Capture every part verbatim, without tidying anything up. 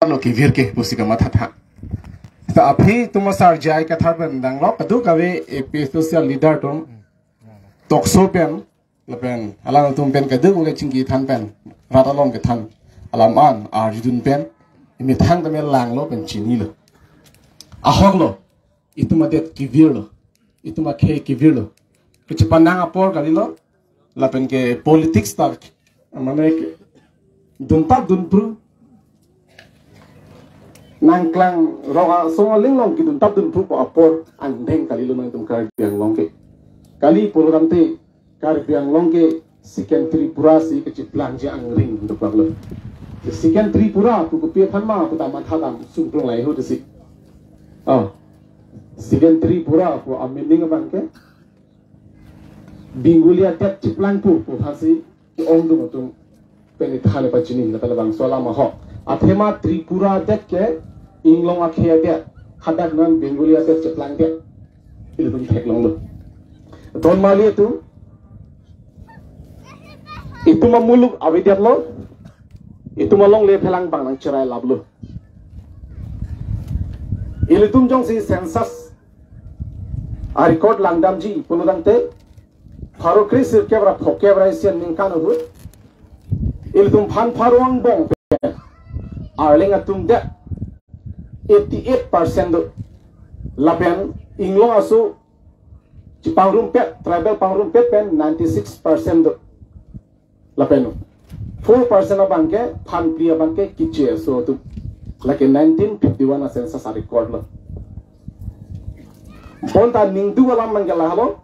lo kevir ke pusi kamathatha. Ta aphi itum asar J I Kathar pen dang lo, kadokave A P H L C leader atum tokso pen, lapen alangtum pen kadokave chingki than pen, rat along kethan alam an arjudun pen, imethang tame langlo pen chinilo. Ahok lo, itum adet kevir lo, itum akhei kevir lo. Kachepandang apor kalilo, lapen ke politics ta, mane ke duntap dunphru, nangklang rong asong aling along keduntap dunphru pu apor angdeng kalilo nangtum Karbi Anglong ke. Kali pulo tangte Karbi Anglong ke Second Tripura si kacheplangji angring dokpaklo. Second Tripura pu kopi aphan ma pu ta matha dam sungkrung lai ho desi. Oh. Second Tripura pu a-meaning abang ke Bengali adet cheplangpo pu aphansi ke-ongdung atum pen ithale pachini, la pala bangso alam ahok. Athema Tripura adet ke inglong akhei adet, hadak non Bengali adet cheplangdet. Ilitum theklonglo. Don mali atum, itum amuluk avedetlo, itum alongle phelang bang nangcherai laplo. Ilitum jongsi census a-record langdamji pulo tangte, pharo kre sirkep ra phokep ra isi aningkan ahut, ilitum phan pharo angbong pen Arleng atum det eighty-eight percent do. Lapen inglong aso chepangrumpet, tribal pangrumpet pen ninety-six percent do. Lapen four percent abang ke, phan phli abang ke Kiche aso atum. Lake nineteen fifty-one a-census a-record lo. Bonta ningduk alam abang ke lahelo,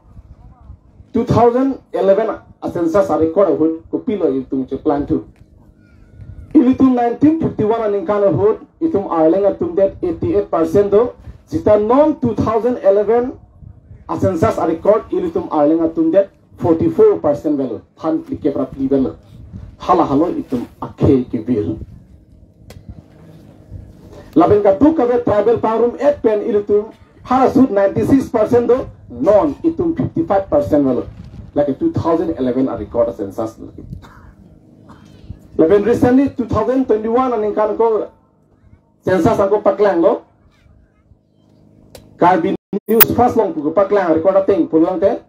two thousand eleven a-census a-record ahut kopilo itum cheplangthu. Ilitum nineteen fifty-one aningkan ahut itum Arleng atum det eighty-eight percent do. Seta non two thousand eleven a-census a-record ilitum Arleng atum det forty-four percent avelo, phan phlikep ra phli avelo. Hala helo itum akhei kevir. Lapen kadokave tribal pangrum-et pen ilitum halaso ahut ninety-six percent do, non itum fifty-five percent avelo. Lake two thousand eleven a-record a-census lake. Lapen recently two thousand twenty-one aningkan ako census ako paklanglo. Karbi News First along pu paklang record ateng pulo tangte,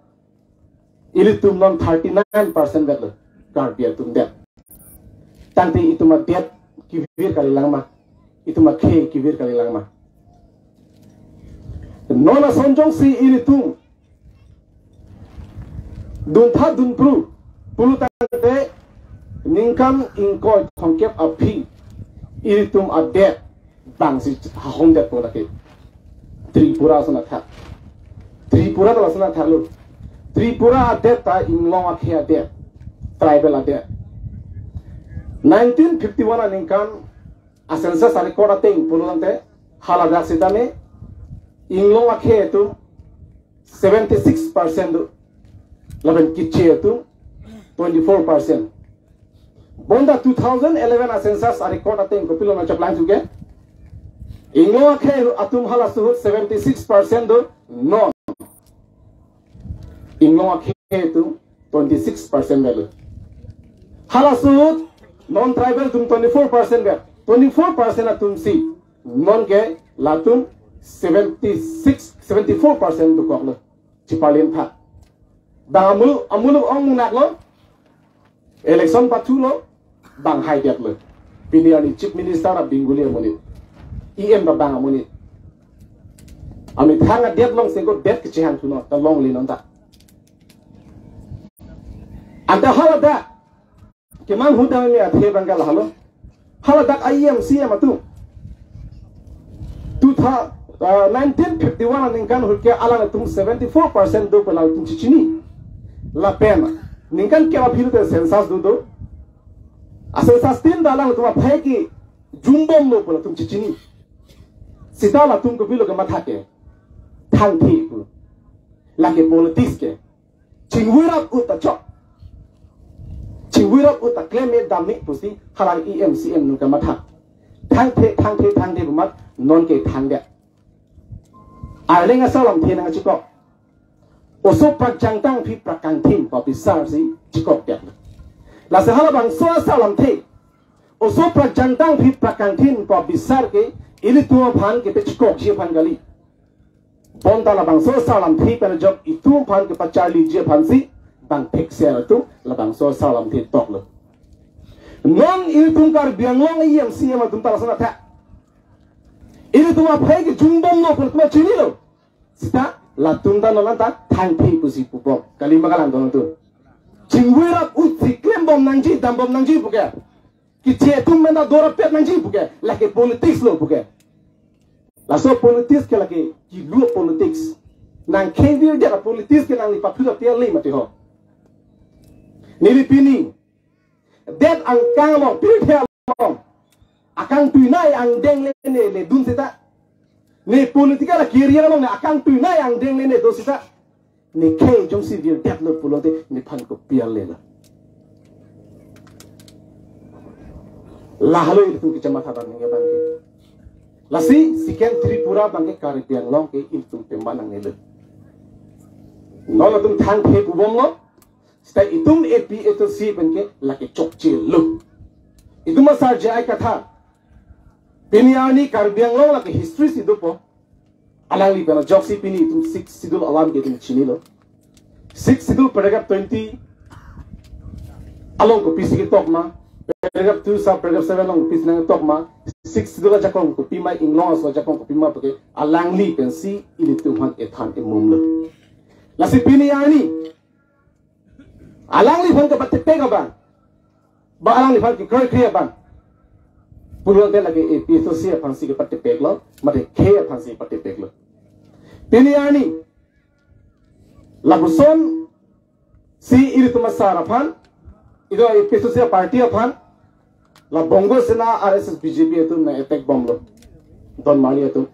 ilitum non thirty-nine percent avelo Karbi atum det. Tangte itum adet kevir kalilang ma, itum akhei kevir kalilang ma. Non ason jongsi ilitum duntha dunphru pulo tangte, ningkan ingkoi thomkep aphi ilitum adet bangsi hahongdetpo lake. Tripura ason athak. Tripura ta lason athaklo. Tripura adet ta inglong akhei adet, tribal adet. Nineteen fifty-one aningkan a-census a-record ateng pulo tangte, haladak sitame inglong akhei atum seventy-six percent do. Lapen Kiche atum twenty-four percent. Bonta two thousand eleven a-census a-record ateng kopilo nangcheplangthu ke, inglong akhei atum halaso ahut seventy-six percent do, non inglong akhei atum twenty-six percent avelo. Halaso ahut non-tribal atum twenty-four percent ave. Twenty-four percent atumsi non ke latum seventy-six, seventy-four percent dokoklo. Cheparlin pha. Bang amuluk, amuluk ong munak lo. Election pathu lo, bang haidetlo. Pini arni Chief Minister a Bengali amonit, E M ta bang amonit. Amethang adet along sengko det kechehang thunon, ta longle non ta. Anta haladak kemang hudang ni athe abang ke lahelo. Haladak E M C M atum two thou-, uh, nineteen fifty-one aningkan ahut ke alangtum seventy-four percent do pu alangtum chechini. Lapen ningkan kep aphi te census do do. A-census tin ta alangtum aphai kejumbomlo pu alangtum chechini. Seta latum kopilo kematha ke, thangthe pu. Lake politics ke. Chingvirap ut ta chok. Chingvirap ut ta klem-e dam-e pusi halang E M C M atum kematha. Thangthe, thangthe, thangthe pu amat non ke thangdet. Arleng asar alamthe nangchikok. Oso prak jangtang aphi prak kangthim pu abisar si chikokdet. Lasi halabangso asar alamthe oso Praja Angtang Phli Prakangthin pu abisar ke ilitum aphan kepachekokji aphan kali. Bonta labangso asar lamthe pen ajok itum aphan kepacharliji aphansi bang thekser atum labangso asar lamthe toklo. Non ilitum Karbi Anglong E M C E M atum ta lason athak. Ilitum aphai kejungbomlo pu latum chinilo. Sita latum ta non ta thangthe pusi pubom. Kali ma kalang don atum. Chingvirap utsi klembom nangji, dambom nangji puke. Kiche atum menda dora pet nangji puke. Lake politics lo puke. Laso politics ke lake kilu politics. Nangkevirdet a politics ke nangli pathu ta piali mati ho. Neli pini det angkang along, pirthe along, akangtuinei angdeng lene ledun sita, ne political career along ne akangtuinei angdeng lene do sita, ne khei jongsi virdetlo pulote nephan kopi ale la. Lahelo ilitum kechematha abang ke abang ke. Lasi second Tripura abang ke Karbi Anglong ke ilitum pemba nangnelo. Non latum thangthe pubomlo. Sita itum A P H L C pen ke lake chokchelo. Itum asar J I Kathar. Pini arni Karbi Anglong lake history si dopo. Alangli pen ajoksi pini itum Sixth Schedule alam ke itum chinilo. Sixth Schedule paragraph twenty along kopisi ketok ma. Paragraph two sub paragraph seven along kopisi nangketok ma. Sixth Schedule ajakong kopi ma, inglong aso ajakong kopi ma puke alangli pensi ilitum aphan ethan emumlo. Lasi pini arni alangliphan kepatepek abang, ba alangliphan kekroikre abang pulote lake A P H L C aphansi kepatepeklo, mate khei aphansi patepeklo. Pini arni lapuson si ilitum asar aphan, itum A P H L C party aphan, la Bongo Sena, R S S, B J P atum nang-attack bomlo. Don Marli atum.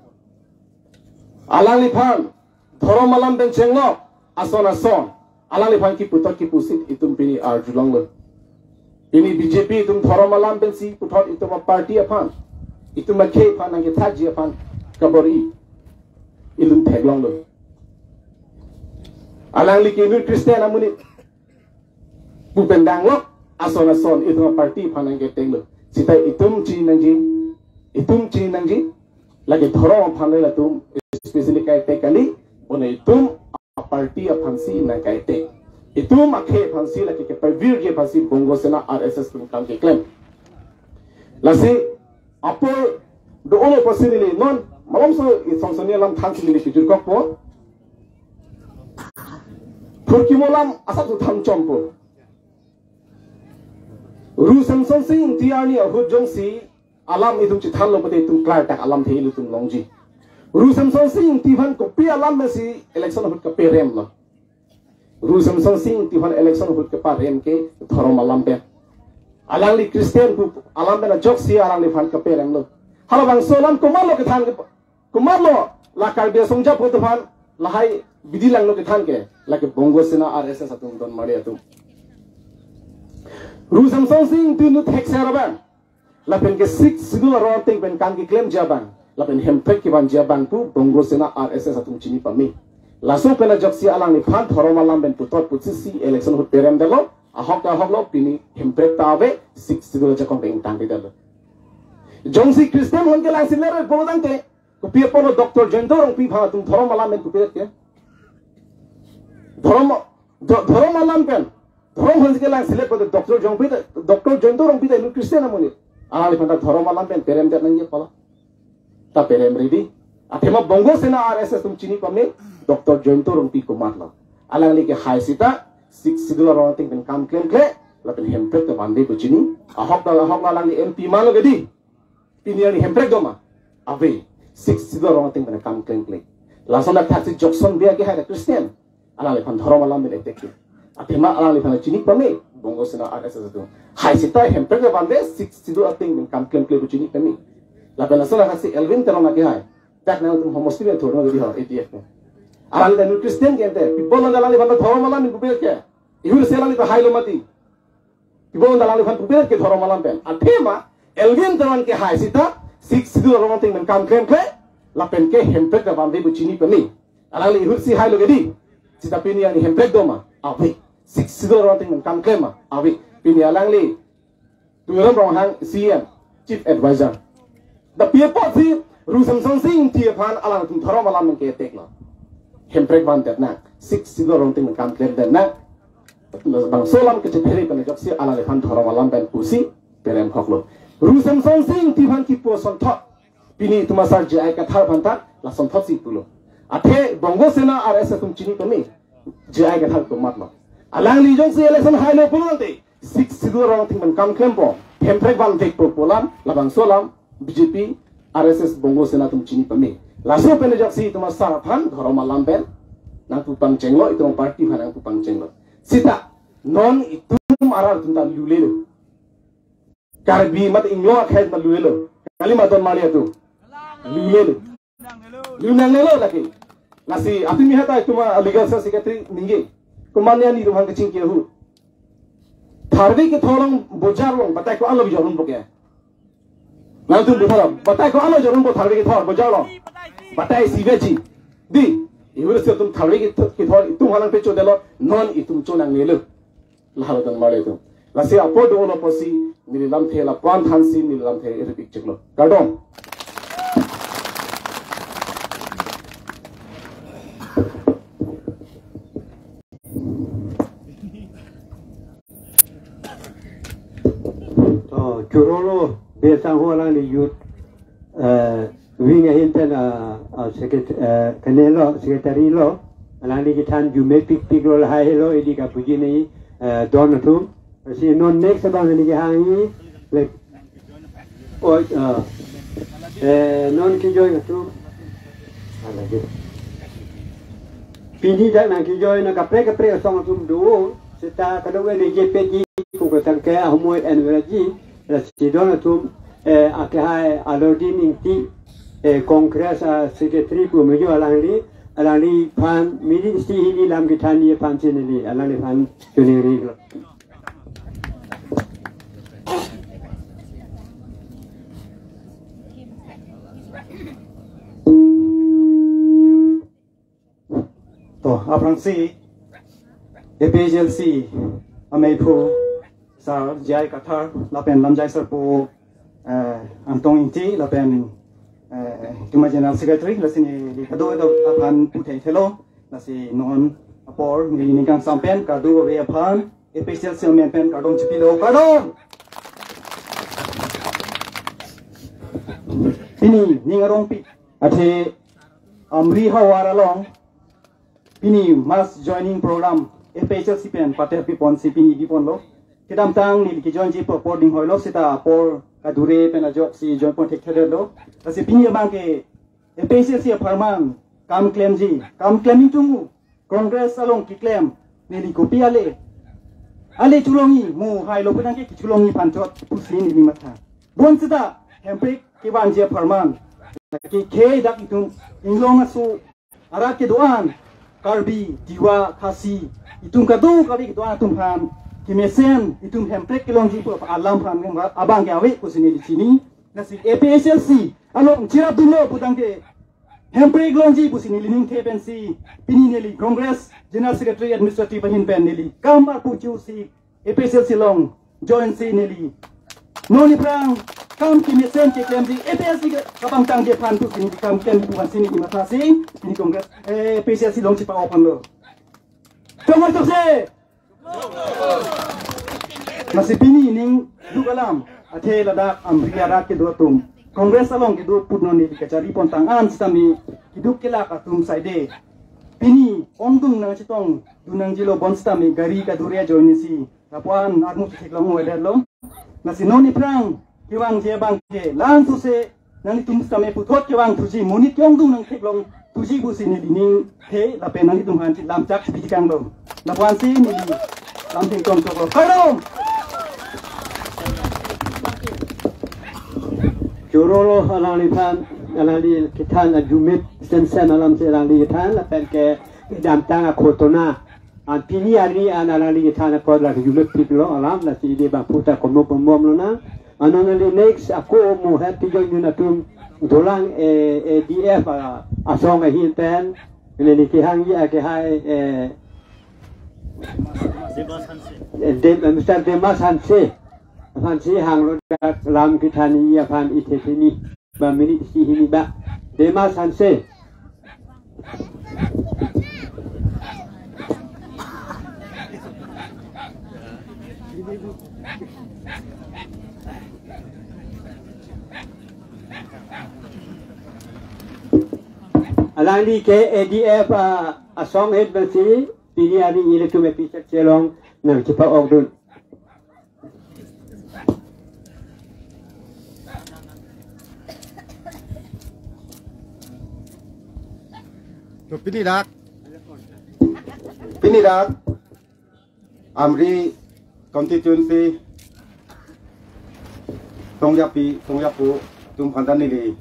Alangliphan dhorom alam pen chenglok ason ason alangliphan kiputhot kipusit itum pini arjulonglo. Pini B J P itum dhorom alam pensi puthot itum aparty aphan, itum akhei aphan nangkethaji aphan kabor-i ilitum theklonglo. Alangli ke inut Christian amonit pu pen danglok ason ason itum aparty aphan nangketenglo. Sita itum chiningje, itum chiningje, lake dhorom aphan le latum especially kaite kali, bonta itum aparty aphansi nangkaite. Itum akhei aphansi lake kepavirji aphansi Bongo Sena R S S atum kam keklem. Lasi apor do-olo apotsi neli non malomso ison sonni alam thansi neli kejut kokpo. Phurkimo alam asapso than chompo. Ru Semsonsing Ingti arni ahut jongsi alam itum chethanlo pute itum klardak alamthe ilitum longji. Ru Semsonsing Ingti aphan kopi alam pensi election ahut kaperemlo? Ru Semsonsing Ingti aphan election ahut keparem ke dhorom alam pen. Alangli Christian pu alam pen ajoksi alangliphan kaperemlo. Halabangso alam komatlo kethan ke, komatlo la Karbi asong jap atum aphan lahai bidi langno kethan ke, lake Bongo Sena R S S atum, Don Marli atum. Ru Semsonsing Ingti inut thekser abang, lapen ke Sixth Schedule arong ateng pen kam keklemji abang, lapen hemprek kevanji abang pu Bongo Sena R S S atum chini pame. Laso pen ajoksi alangliphan dhorom alam pen puthot puthotsi election ahut peremdetlo, ahok ta ahoklo, pini hemprek ta ave, Sixth Schedule ajakong pen ingtangdetlo. Jongsi Christian aphan kelangselet pulo tangte, kopi apotlo Doctor Jayanta Rongpi aphan atum dhorom alam pen kopi ke? Dhorom, dho-, dhorom alam pen, dhorom aphansi kelangselet pulote Doctor Jayanta Rongpi ta, Doctor Jayanta Rongpi ta inut Christian amonit. Alangliphan ta dhorom alam pen peremdet nangji pulo? Ta perem ready. Athema Bongo Sena R S S atum chini pame, Doctor Jayanta Rongpi komatlo? Alangli ke hai sita Sixth Schedule arong ateng pen kam klemkle, lapen hemprek ta vanve pu chini. Ahok ta ahoklo, alangli M P malo kedi. Pini arni hemprek do ma? Ave. Sixth Schedule arong ateng pen kam klemkle. Lason athak si Jokson Bey ke hai ta Christian. Alangliphan dhorom alam pen attack ke. Athema alangliphan chini pame, Bongo Sena R S S atum. Hai sita hemprek vanve, Sixth Schedule ateng pen kam klemkle pu chini pame. Lapen lason athak si Elwin Teron ke hai. Dak nangtum homosti pen thurno dodi ho, A D F pen. Alangli ta inut Christian ke ante, pi apotlo alangliphan dhorom alam pen kopi ke? Ihur si alangli ta hailo mati. Pi apotlo alangliphan pupe ke dhorom alam pen. Athema Elwin Teron ke hai sita Sixth Schedule arong ateng pen kam klemkle, lapen ke hemprek ta vanve pu chini pame. Alangli ihur si hailo kedi. Sita pini arni hemprek do ma? Ave. Sixth Schedule arong ateng pen kam klem ma? Ave. Pini alangli Tuliram Ronghang, C E M, Chief Advisor. Dak pi apotsi Ru Semsonsing Ingti aphan alangtum dhorom alam nangketeklo. Hemprek vandet nang, Sixth Schedule arong ting kam klemdet nang. Bangso alam kachethere pen ajoksi alangliphan dhorom alam pen pusi perem khoklo. Ru Semsonsing Ingti aphan kipu asonthot pini itum asar J I Kathar aphan ta lasonthotsi pulo. Athe Bongo Sena R S S atum chini pame, J I Kathar atum matlo. Alangli jongsi election hailo pulote, Sixth Schedule arong ting pen kam klempo, Hemprek vanvekpo pu alam, labangso alam B J P, R S S, Bongo Sena atum chini pame. Laso pen ajoksi itum asar aphan dhorom alam pen nangpu pangchenglo, itum party aphan nangpu pangchenglo. Sita non itum arat atum ta lulelo. Karbi mate Inglong akhei ta lulelo. Kali ma don Mari atum. Lulelo. Lunangnelo lake. Lasi atum mi hata itum a legal cell secretary ningje. Komatne ani itum aphan kachingki ahut. Tharve kethor along bojar along batai ko-an lo bijor dunpo ke. Nangtum butharam. Batai ko-an lo bijor dunpo tharve kethor bojar along. Batai si veji. Dei. Ihur se atum tharve kethor, kethor itum aphan nangpechodetlo, non itum chonangnelo. Lahelo don Mari atum. Lasi apor dolo pusi neli lamthe lapu-an thansi neli lamthe iripik chiklo. Kardom. To, chorolo, Birsang Hua alangli youth, eh, wing ahin pen, ah, ah, secret-, eh, kanelo, secretary lo, alangli kethan arjume pikpik lo lahai helo, ili kapuji nangji, eh, don atum. Si non next abang neli kehangji, like, oh, ah, eh, non kejoin atum. Ah, lake. Pini dak nangkejoin nang kaprek kaprek asong atum do, seta kadokave ningjepeji, ko katangke ahumoi enveraji, lasi don atum, eh, akehai Alordin Ingti, eh, Congress a secretary pu mejo alangli, alangliphan meeting si hini lam kethanji aphan si neli alangliphan choningri lo. To, aphrangsi A P H L C ameiphu Sir J I Kathar lapen lamjai sarpo, eh, Angtong Ingti lapen, eh, itum a General Secretary, lasi neli kadokave aphan puthekthelo, lasi non apor neli ning kangsam pen kadokave aphan A P H L C amen pen kardom chipilo, kardom. Pini ning arongpik athe Amri havar along pini mass joining program A P H L C pen pater piponsi pini diponlo. Kedamtang neli kejoinji apor ding hoilo, seta apor kadure pen ajoksi join pon thekthedetlo. Lasi pini abangke A P H L C apharman kam klemji, kam klem ingtung Congress along keklem neli kopi ale, ale cholongji, mo hailo putangke kecholongji aphan chot pusi neli matha. Bonseta Hemprek kevangji apharman, lake khei dak itum Inglong aso arat kedo-an, Karbi, Tiwa, Khasi, itum kadokave kedo-an atum aphan kemesen, itum Hemprek kelongji pu alam aphan abangke ave pusi neli chini. Lasi A P H L C along cherapdunlo putangke Hemprek longji pusi neli ningthe pensi pini neli Congress General Secretary Administrative ahin pen neli kam arpu chosi A P H L C along joinsi neli non aphrang kam kemesen keklemji A P H L C kabang tangji aphan pusi neli kam klem pu aphansi neli mathasi pini Congress, eh, A P H L C along chipa-o aphanlo. Congress tokse. Lasi pini ningduk alam athe ladak Amri arat kedo atum, Congress along kedo apot non neli kachari pontang an sitame keduk kelak atum saide. Pini ongdung nangchetong dun nangjilo bonsitame gari kadure ajoinesi lapu-an armu theklong wedetlo. Lasi non aphrang kevangji abangke langsose nanglitum sitame puthot kevangthuji, monit ke-ongdung nangtheklongthuji pusi neli ningthe lapen nanglitum aphan chilamchak piti kanglo. Lapu-ansi neli lamthe ington choklo. Kardom. Chorolo alangliphan, alangli kethan arjume sensen alamsi alangli kethan lapen kedamtang akhotona. An pini arni an alangli kethan apot lake arjume piklo alam, lasi ili abang puta komo pemom lonang. Anon neli next ako mo hep tijon jun atum dolang, eh, A D F, ah, asong ahin pen. Neli kehangji akehai, eh, eh, Dem-, eh, Mister Demas Hanse. aphansi hanglo, dak lam kethanji aphan ithe theni ba minute isi hini ba. Demas Hanse. Alangli ke A D F, ah, asong head pensi pini arni ilitum episode chelong nangchepa-okdun. To pini dak, pini dak Amri constituency songjapi, songjapo atum aphan ta neli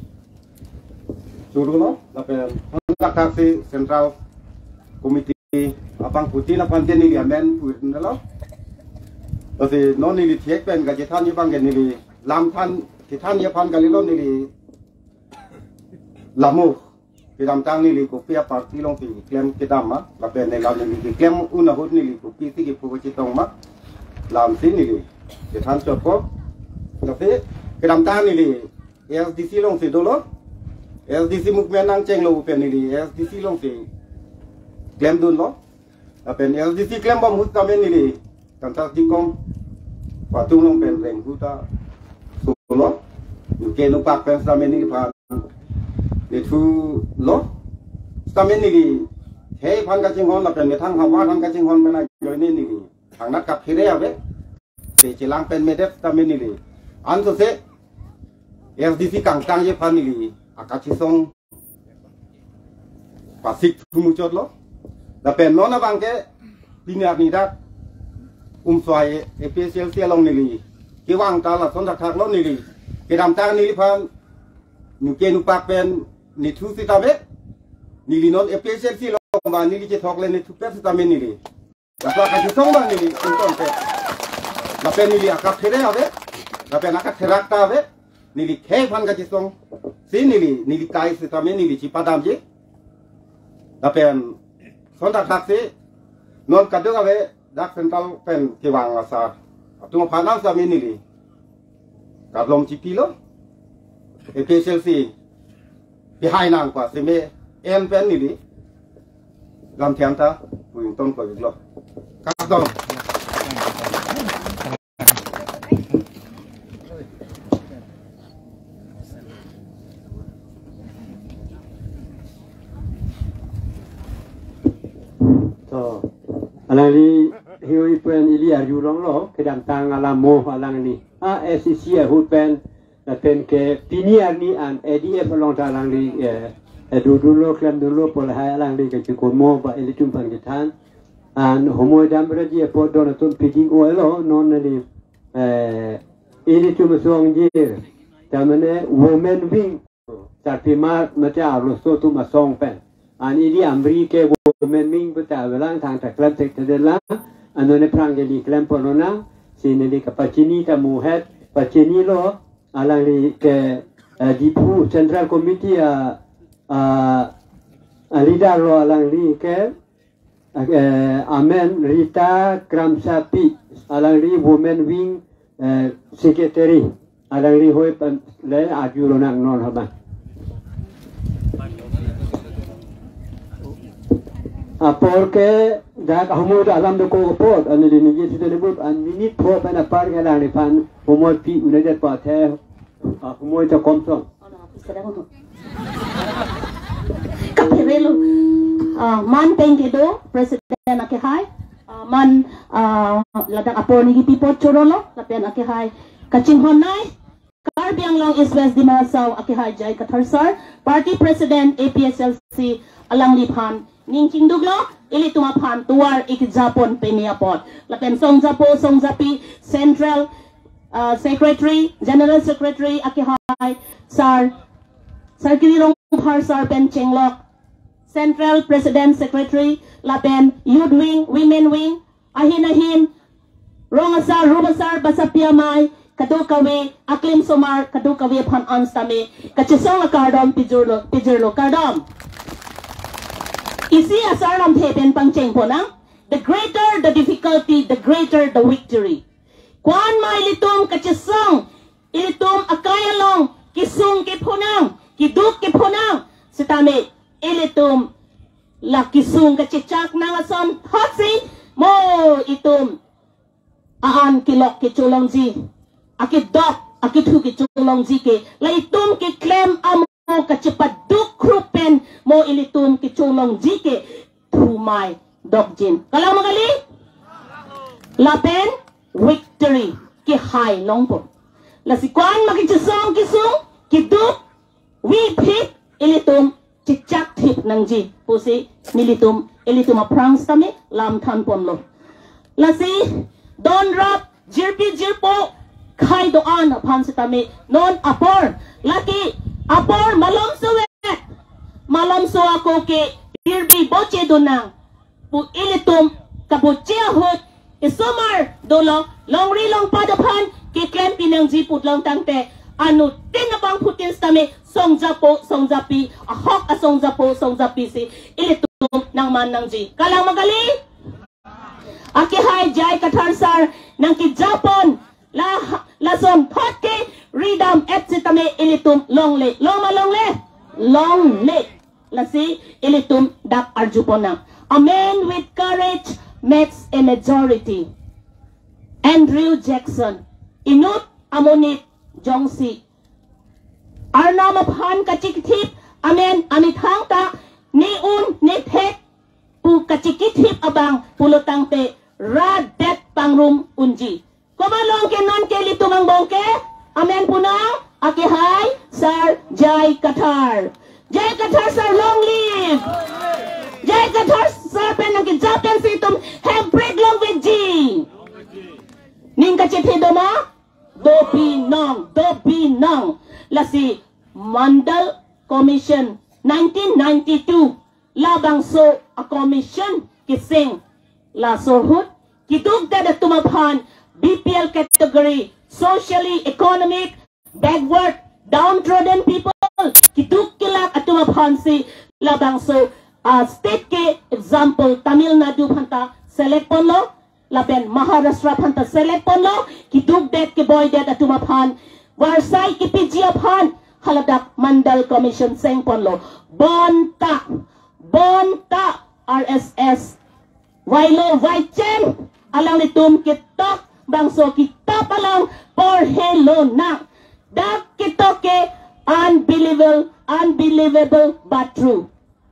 choro lo, lapen thakthak si Central Committee abangphutin aphan ke neli amen pudunlo. Lasi non neli thek pen kachethanji abang ke neli lam than, chethanji aphan kalilo, neli lamo kedamtang neli kopi a-party alongsi klem kedam ma, lapen neli lam neli keklem un ahut neli kopisi kepho kachetong ma, lamsi neli chethan chotpo. Lasi kedamtang neli A S D C alongsi dolo, A S D C movement nangchenglo pen neli A S D C alongsi klemdunlo. Lapen A S D C klembom ahut tame neli Kancharjikong atum along pen renghu ta solo. Nuke nupak pen sitame neliphan nethulo. Sitame neli khei aphan kachinghon lapen methang havar aphan kachinghon pen ajoine neli thangnat kaphere ave. Se chelang pen medet sitame neli ansose A S D C kangtangji aphan neli akachisong pasik thu muchotlo. Lapen non abang ke pini arni dak Umswai A P H L C along neli kevang ta lason thakthak lo, neli kedamtang neliphan nuke nupak pen nethu sitame, neli non A P H L C along ba neli chethok le nethu pet sitame neli laso akachisong abang neli ingtonpe. Lapen neli akaphere ave, lapen akatherak ta ave, neli khei aphan kachisong si neli, neli kai sitame neli chepadamji. Lapen son thakthak si non kadokave dak Central pen kevang asar atum aphan nang sitame neli kablom chipilo, A P H L C pihai nang pa seme en pen neli lamthe anta pu ington ko iglo. Kardom. To, alangli hioi pen ili arjulonglo, kedamtang alamo alangli A S D C ahut pen, lapen ke pini arni an A D F along ta alangli, eh, eh, dodunlo, klemdunlo, pu lahai alangli kachikomo ba ilitum aphan kethan. An homoi damraji apot don atum piding-olo, non neli, eh, ilitum asong jir, tamane women wing, charpimar mate arloso atum asong pen. An ili Amri ke women wing pu ta avelang, thangta klem thekthedelang, anone aphrang ke neli klem ponlonang, si neli kapachini ta muhet, pachinilo, alangli ke, eh, Diphu Central Committee a, a, a leader lo alangli ke, eh, amen Rita Kramsapi, alangli women wing, eh, secretary, alangli hoi pen le arjulonang non haba. Apor ke dak ahumoi dak alam dokok apot, an ili ningje sitene but, an minute pho pen apar ke alangliphan humoi pi un-edet pa the, ah, humoi ta komson. Kapherelo. Ah, man pen kedo, President akehai. Ah, man, ah, ladak apor neli kipi apot chorolo, lapen akehai kachinghonnei Karbi Anglong East West Dima Hasao akehai J I Kathar sir, Party President A P H L C, alangliphan ning chingduklo, ilitum aphan tovar ikjapon peme apot. Lapen songjapo, songjapi, Central, ah, Secretary, General Secretary akehai sir, Sarkiri Rongphar sir pen chenglok, Central President Secretary, lapen Youth Wing, Women Wing, ahin ahin, rong asar, rup asar, basapi amei, kadokave, aklim osomar, kadokave aphan an sitame kachisong akardom pijirlo, pijirlo, kardom. Isi asar lamthe pen pangcheng ponang, the greater the difficulty, the greater the victory. Ko-an ma ilitum kachesong, ilitum akai along kesung kephonang, keduk kephonang setame ilitum la kesung kachechak nang ason thotsi mo itum a-an kelok kecholongji, akedok akethu kecholongji ke la itum keklem amo kachepaduk krup pen mo ilitum kecholongji ke thumai dokjin. Kalang ma kali? Lapen victory kehai longpo. Lasi ko-an ma kechesong kesung, keduk, vi phit ilitum chechak thip nangji pusi nelitum, ilitum aphrang setame lam thanponlo. Lasi don rap jirpi jirpo khei do-an aphan setame non apor, lake apor malomso ve, malomso ako ke jirpi boche donang pu ilitum kaboche ahut isomar dolo, longri longpat aphan keklem pinangji putlong tangte, anuttin abangphutin setame songjapo songjapi, ahok asongjapo songjapi si ilitum nangman nangji. Kalang ma kali? Akehai J I Kathar sar nangkejapon la, lason thot ke ridam et setame ilitum longle. Long ma longle? Longle. Lasi ilitum dak arjuponang. A man with courage makes a majority. Andrew Jackson. Inut amonit jongsi arnam aphan kachikthip amen amethang ta ne un ne thek pu kachikithip abang pulo tangte rat det pangrum unji. Komat along ke non ke ilitum angbong ke? Amen punang, akehai Sir J I Kathar. J I Kathar sir, long live. J I Kathar sir pen nangkejap pensi itum hemprek longvekji. Ning kachethe do ma? Dopinong, dopinong. Lasi Mandal Commission nineteen ninety-two, labangso a commission keseng, laso ahut keduk det atum aphan, B P L category, socially economic backward, downtrodden people, keduk kelak atum aphansi labangso a state ke example Tamil Nadu aphanta select ponlo, lapen Maharashtra aphanta select ponlo, keduk det keboi det atum aphan varsai kepiji aphan haladak Mandal Commission seng ponlo. Bonta, bonta R S S vailo vaichen alanglitum ketok bangso kitap along porhelonang. Dak ketok ke unbelievable, unbelievable but true.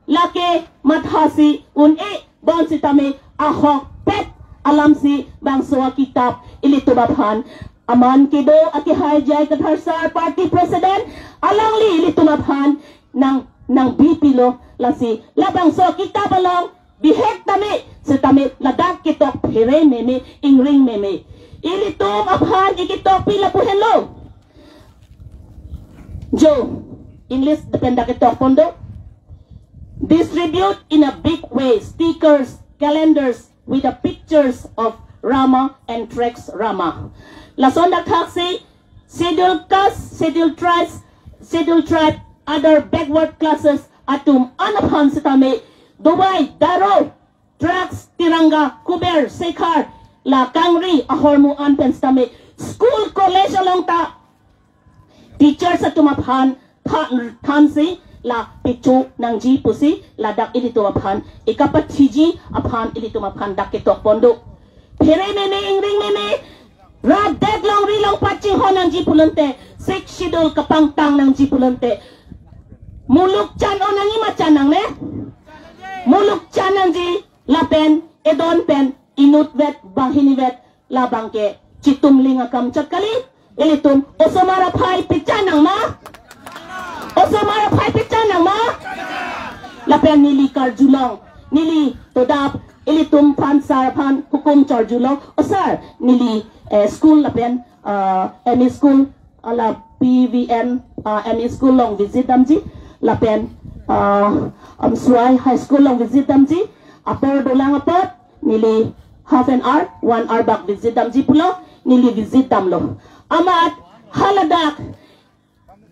Lake mathasi un-e bonsitame ahokpet alamsi bangso akitap ilitum aphan aman kedo akehai J I Kathar sir, party president, alangli ilitum aphan nang, nangbi pilo. Lasi labangso akitap along bihek tame setame ladak ketok phere meme, ingring meme. Ilitum aphan ikitokpi lapu henlo. Jo, English pen dak ketok pon do. Distribute in a big way stickers, calendars with the pictures of Rama and Tracks Rama. Lason dak thaksi Scheduled Caste, Scheduled Tribes, Scheduled Tribe, other backward classes atum an aphan setame Dubai, Daro, Tracks, Tiranga, Kuber, Sekhar, la kangri ahormu an pen setame school college along ta teachers atum aphan tha-, thansi la pecho nangji pusi ladak ilitum aphan ikapathiji aphan ilitum aphan dak ketok pon do. Phere meme, ingring meme, rat det longri longpat chinghon nangji pulote, Sixth Schedule kapangtang nangji pulote, muluk chan-o nangji ma cha nangne? Muluk chan nangji, lapen edon pen inutvet banghinivet labang ke chitumling akam chot kali. Ilitum osomar aphai pecha nang ma? Osomar aphai pecha nang ma? Lapen neli karjulong, neli todap ilitum aphan sar aphan hukum chorjulong. O sir, neli, eh, school lapen, ah, M E school, ala P V N, ah, M E school along visit damji, lapen, ah, Amswai High School along visit damji, apor dolang apot, neli half an hour, one hour bak visit damji pulo, neli visit damlo. Amat haladak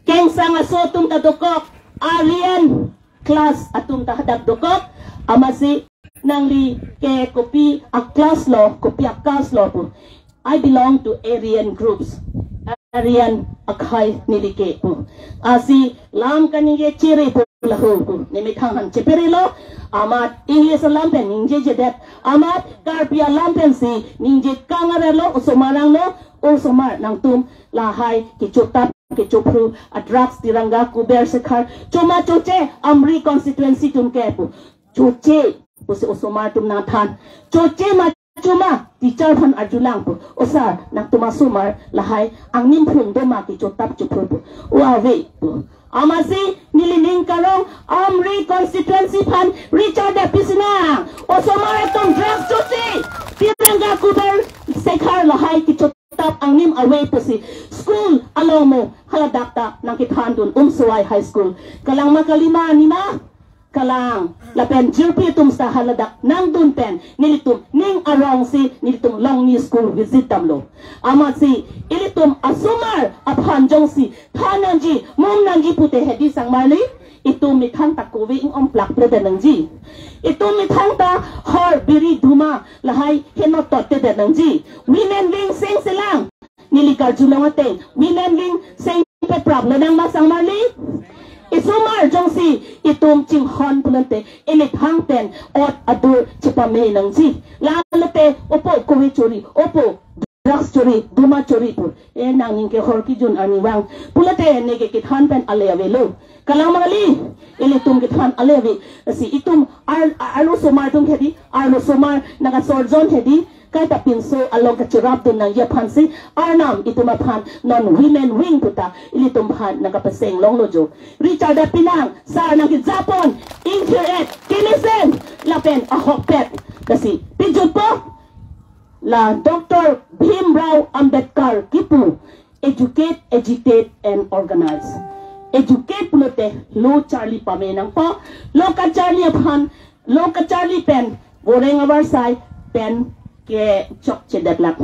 kengsang aso atum ta dokok, Aryan class atum ta hadak dokok, amatsi nangli ke kopi a class lo, kopi a caste lo pu. I belong to Aryan groups. Aryan akhai neli ke pu. Lasi lam kaningje chere pu lahei pu. Ne methang aphan cheperelo. Amat English alam pen ningjejedet. Amat Karbi alam pensi ningje kangarelo, osomar angno, osomar nangtum lahai kechotap kechophru a drugs, Tiranga, Kuber, Sekhar, choma choche Amri constituency atum ke pu. Choche pusi osomar atum nangthan. Choche ma choma teacher aphan arjulang pu. O sir, nangtum asomar lahai angnim phung do ma kechotap chophru pu. O ave pu. Amatsi neli ning karong Amri constituency aphan Richard Debbarma. Osomar atum drugs choche, Tiranga, Kuber, Sekhar lahai kechotap angnim ave pusi school along mo haladak ta nangkethandun, Umswai High School. Kalang ma kali ma, nima? Kalang. Lapen jirpi atum seta haladak nangdun pen nelitum ning arongsi nelitum longni school visit damlo. Amatsi ilitum asomar aphan jongsi than nangji, mum nangji pute hedi sangmarli, itum methang ta kove ing-om plakpledet nangji. Itum methang ta hor biri duma lahai henot tottedet nangji. Women wing sengselang. Neli karjulong ateng, women wing sengpeprap lonang ma sangmarli. Isomar jongsi itum chinghon pulote, imethang pen ot adur chepame nangji. Lalote opo kove chori, opo drugs chori, duma chori pu. E nangning ke hor kejun arnivang pulote neke kethan pen ale avelo. Kalang ma kali, ilitum kethan ale ave. Lasi itum ar, arlo osomar atum hedi, arlo osomar nangkasorjon hedi, kaita pinso along kacherapdun nangji aphansi Arnam itum aphan non women wing puta ilitum aphan nangkapaseng longlo jo. Richard Debbarma sir nangkejapon, ingthir-et, kemesen lapen ahokpet. Lasi pijutpo, la Doctor Bhimrao Ambedkar kipu, educate, agitate and organize. Educate pulote lo charli pame nangpo, lo kacharli aphan, lo kacharli pen voreng avarsai pen kechokchedetlak.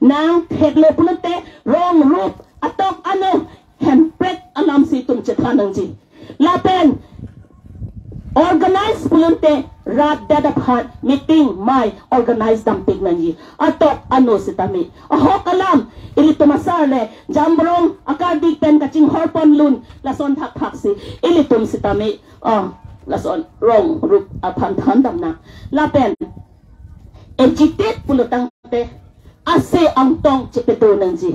Nangtheklo pulote rong rup atok ano hemprek alamsi itum chethan nangji. Lapen organize pulote rat det aphan meeting mai organize dampik nangji. Atok ano sitame ahok alam ilitum asar le jambrong akardik pen kachinghorpon lun lason thakthaksi ilitum sitame, ah, lason rong rup aphan than damnang. Lapen agitate pulo tangte ase angtong chepedo nangji.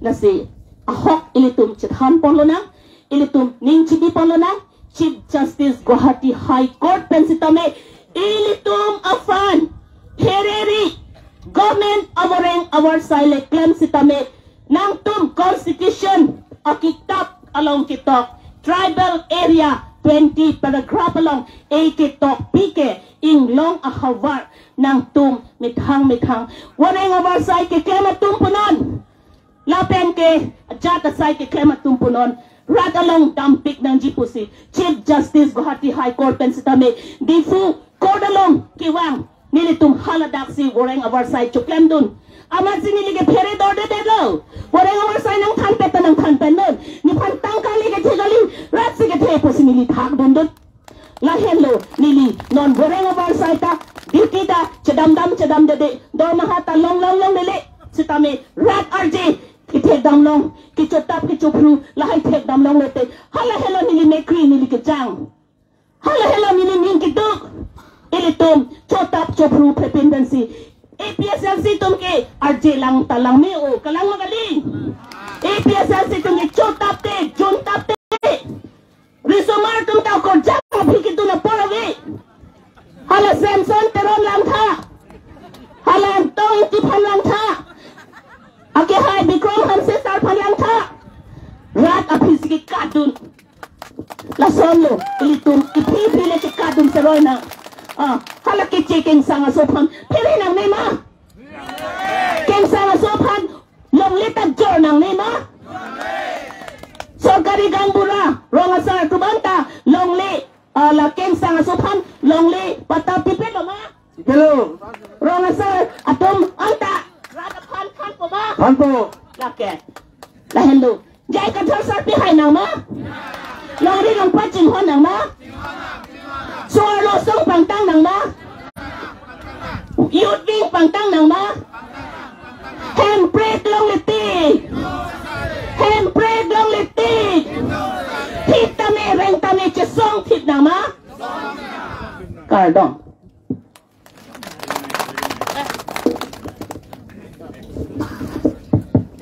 Lasi ahok ilitum chethan ponlonang, ilitum ning chibi ponlonang. Chief Justice Guwahati High Court pen sitame ilitum aphan phereri, government avoreng avarsai le klem sitame nangtum constitution akitap along ketok tribal area twenty paragraph along e ketok pike inglong ahavar nangtum methang methang voreng avarsai keklem atum punon, lapen ke ajat asai keklem atum punon, rat along dampik nangji pusi Chief Justice Guwahati High Court pen sitame Diphu Court along kevang nelitum haladaksi voreng avarsai choklemdun. Amatsi neli ke phere dordedetlo. Voreng avarsai nangthanpet ta nangthanpetnon. Nephan tangka le kethe kali, ratsi kethe pusi neli thakdundun. Lahenlo neli non voreng avarsai ta duty ta chedamdam chedamdede, dormaha ta longlong longdele. Sitame rat arje kethekdamlong, kechotap kechophru lahai thekdamlonglote, hala helo neli mekri neli kejang. Hala helo neli ning keduk. Ilitum chotap chophru phepin pensi A P H L C atum ke arje lang ta langme-o, kalang ma kali. A P H L C atum ke chotapte, juntapte. Risomar atum ta korjang aphi kedun apor ave. Hala Samson Teron langtha. Hala Angtong Engti aphan langtha. Akehai Bikram Hanse sir aphan langtha. Rat aphisi kekadun. Lasonlo, ilitum iphi iphi le kekadun seroi na. Ah, hala keche Kengsang aso aphan phere nangne ma? Kengsang aso aphan longle ta jor nangne ma? Sorkari gaonbura, rong asar atum anta longle, ah, la Kengsang aso aphan longle patta pipelo ma? Pipelo. Rong asar atum anta rat aphan thanpo ma? Thanpo. Lake. Lahenlo. J I Kathar sir pihai nang ma? Longri longpat chinghon nang ma? So-arlo asong pangtang nang ma? Youth wing pangtang nang ma? longle tik. Hemprek longle tik. Thip tame, reng tame, chesong thip nang ma? Kardom.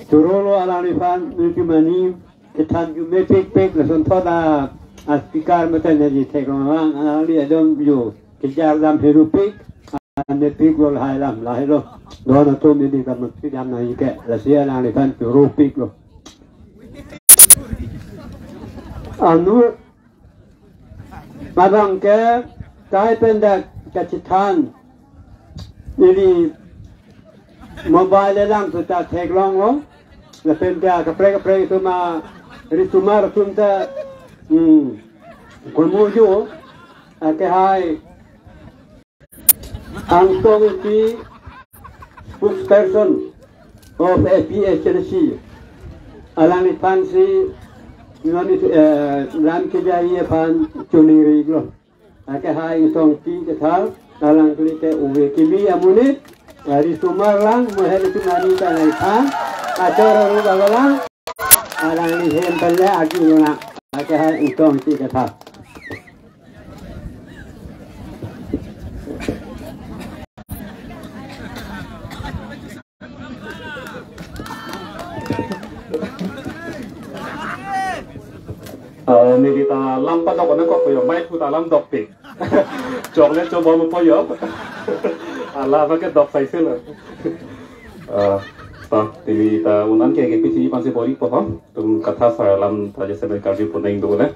Choro lo alangliphan nelitum mani kethan ju mepik pik lason thot a, a speaker mate neji theklong lang alangli adon ju kejar dam heru pik, a mepik lo lahai lam lahai lo. Don atum neli kamatsi dam nangji ke lasi alangliphan choro pik lo. Anu abang ke kai pen dak kachethan neli mobile lang suta theklong lo. Lapen ke kaprek kaprek atum a risomar atum ta, hmm, kurmu ju, akehai Angtong Ingti, spokesperson of A P H L C. Alangliphan si non, eh, lam kejai aphan choningri lo. Akehai Ingtong Ingti kethal, alangli ke ove kimi amonit, risomar lang, mo hel itu mani ta alangliphan, achor aru bagalang, alangli hem pen le agi luna. Akehai Ingtong Ingti kethal. Ah, neli ta lam padok nangkok po jo, mai thu ta lam dok pik. Chocolate chobom po jo. Ala ba ke dok sai selo. Ah, ta, neli ta un-an ke ke pisi pansi bori po ho. Tum katha sa lam ta jese ben karju puneng dole.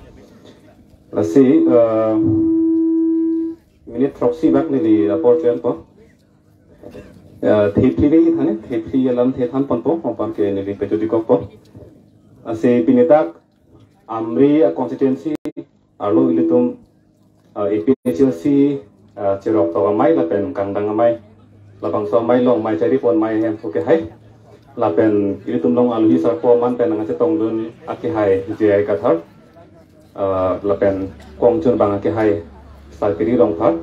Lasi, ah, minute throksi bak neli apor chen po. Ah, thephli dei thane, thephli alam the than ponpo, opan ke neli pejodi kokpo. Lasi pini dak Amri a constituency arlo ilitum, ah, A P H L C, ah, cherok tok amei lapen kangdang amei, labangso amei along mei chari pon mei hem pu kehai. Lapen ilitum along alohi sarpo aman pen nangchetongdun akehai J I Kathar. Ah, lapen kongchunbang akehai Sarkiri Rongphar,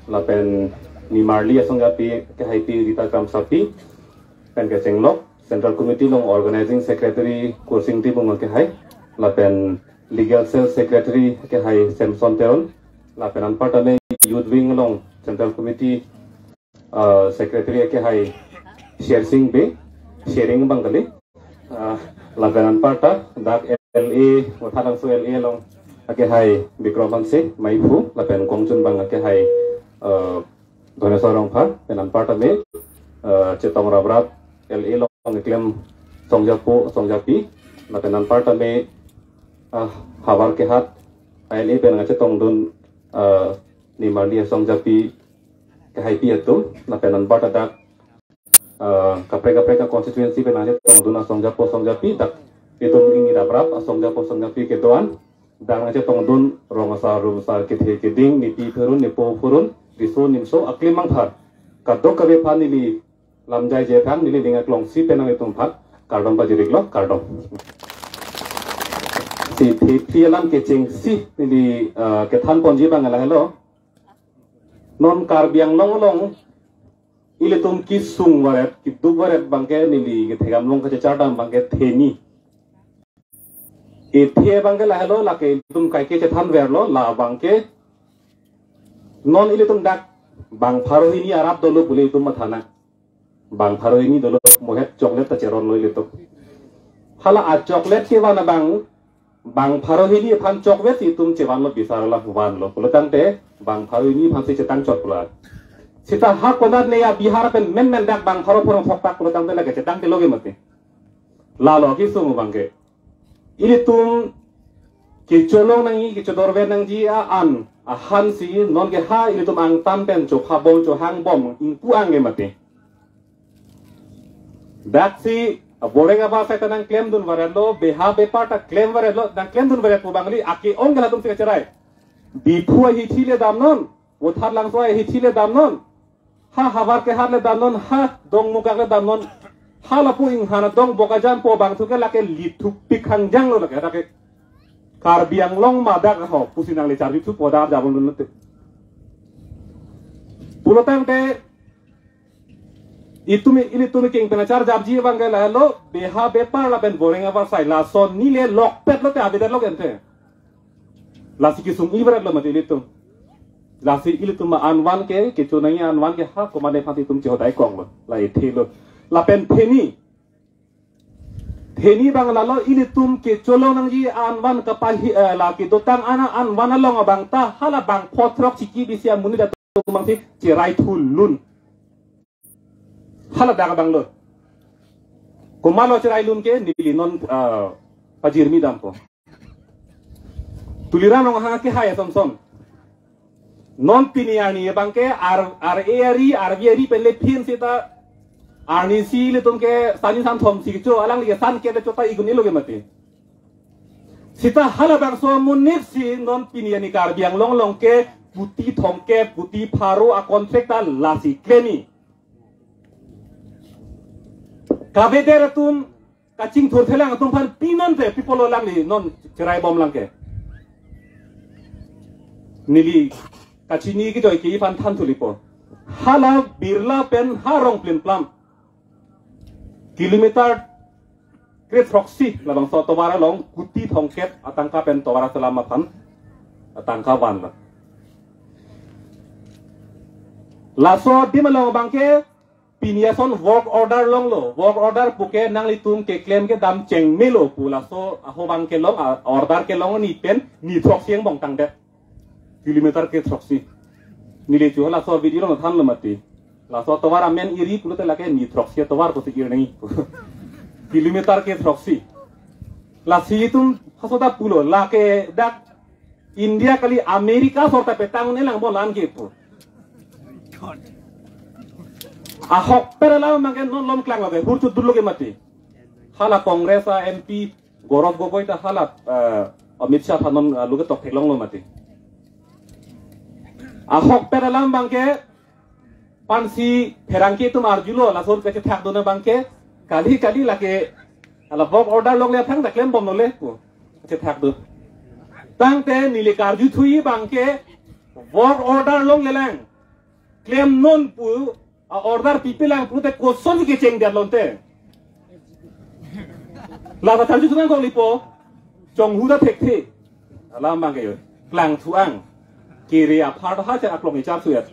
lapen nimarli asongjapi akehaipi Rita Kramsapi, pen kechenglok Central Committee along Organizing Secretary Kursing Timung akehai, lapen Legal Cell Secretary akehai Samson Teron, lapen anparta me Youth Wing along Central Committee ah, Secretary akehai Sharing Bey, Sharing bang kali. Ah, lapen anparta dak L A, Motha Langso L A along akehai Bikrom Hanse, Meiphu, lapen kongchunbang akehai, ah, Dhoneswar Rongphar, pen anparta me, ah, chetong raprap L A along keklem asongjapo, asongjapi, lapen anparta me, ah, havar kehat L A pen nangchetongdun, ah, nimarli asongjapi kehaipi atum, lapen anparta dak, ah, kaprek kaprek a constituency pen nangchetongdun asongjapo asongjapi dak itum ingni raprap asongjapo asongjapi kedoan, dak nangchetongdun rong asar, ru asar, kethe keding, nepi phurun, nepo phurun, riso nimso, aklim mangthar. Kadokave aphan neli lamjai je aphan neli ning aklongsi pen nanglitum aphan kardom pajir-iklo, kardom. Si thephli alam kechengsi neli, ah, kethan ponji abang lahelo. Non Karbi Anglong along ilitum kesung varet, keduk varet abangke neli kethegam along kachechar dam abangke theni. Ethe abangke lahelo, lake ilitum kaike chethan verlo, la abangke non ilitum dak bang pharo hini arap dolo pule itum matha nang. Bang pharo hini dolo, mohet chocolate ta cheronlo ilitum. Hala a chocolate kevan abang, bang pharo hini aphan chocolate itum chevanlo, bisar la vanlo. Pulo tangte bang pharo hini aphansi chetang chot pula. Seta ha konat ne a Bihar pen men men dak bang pharo pharo thoktak pulo tangte lake chetang te loge mati. Lalo kesung abangke ilitum kecholong nangji, kechodorve nangji a-an ahansi nonke ha ilitum angtan pen chophabom chohangbom ingpu angke mati. Daksi aboreng aba sai ta nangklemdun varetlo, beha bepar ta klem varetlo, nangklemdun varet pu abang kali, ake-ong ke latumsi kacherai. Diphu ahithi le damnon, Vothatlangso ahithi le damnon, ha havar kehat le damnon, ha Dongmukak le damnon, ha lapu inghan adong Bokajan po abangthu ke lake lithupik hangjanglo lake, lake Karbi Anglong ma dak ho pusi nangli charli thu podar jabon dun te. Pulo tangte Itum, ilitum keng pen achar japji abang ke lahelo, beha bepar lapen goreng avarsai, lason neli lokpet lote avedet lo ke ante. Lasi kesung-i berat lo mati ilitum. Lasi ilitum anvan ke, kecho nangji anvan ke ha komatne aphan itum chehodai kong lo. La ethe lo. Lapen pheni. Pheni abang lalo ilitum kecholong nangji anvan kapahi, eh, la kedotang ana anvan along abang ta hala bang pho throk chiki bisi amonit atum abang si cherai thulun. Hala dak abang lo. Komatlo cherai lun ke neli non, ah, pajirmi dampo. Tuliram Ronghang ke hai asonson. Non pini arni abang ke ar, ar e ari, ar vi ari pen le phin seta arnisi ilitum ke sani san thom si kecho alangli ke san ke le chota igun ilo ke mati. Seta halabangso amonit si non pini arni Karbi Anglong along ke kuti thomkep, kuti pharo a contract ta lasi klem-i. Kavedet atum, kachingthur thelang atum aphan pinon te pi apotlo alangli non cherai bomlang ke. Neli kachini kejoi ke-i aphan than thulipo. Hala Birla pen ha Rongplimplam. Kilometer kre throksi labangso atovar along kuti thomkep atangka pen tovar aselam aphan atangka vanlo. Laso adim along abang ke pini ason work order longlo. Work order puke nanglitum keklem kedam chengmelo pu laso aho abang kelong, a, order kelong ni pen ni throksi angbong tangdet. Kilometer kre throksi. Neli chu laso video along thanlo mati. Laso tovar amen iri pulote lake ni throksi tovar pusi ir nangji. Kilometer kre throksi. Lasi itum halaso ta pulo lake dak India kali America sorta petang ne lang bolan ke pu. Ahokpet alam abang ke non lom klang lo ke hur chut dul lo ke mati. Hala Congress a M P Gaurav Gogoi ta hala, eh, Amit Shah aphan non, eh, lo ke tok theklong lo mati. Ahokpet alam abang ke pensi pherangke atum arjulo, lason kachethak dun abang ke, kali kali lake, hala work order longle aphrang ta klem bomlo le pu kachethak dun. Tangte neli karju thu-i abang ke, work order longlelang, klemnon pu a order pipelang pulote kosonsi kecheng det lonte. La ta tharju thunang kong lipo. Chonghu ta thekthe. Alam abang ke yo. Klang thuang. Kiri aphar ha che aklong ichar suyat.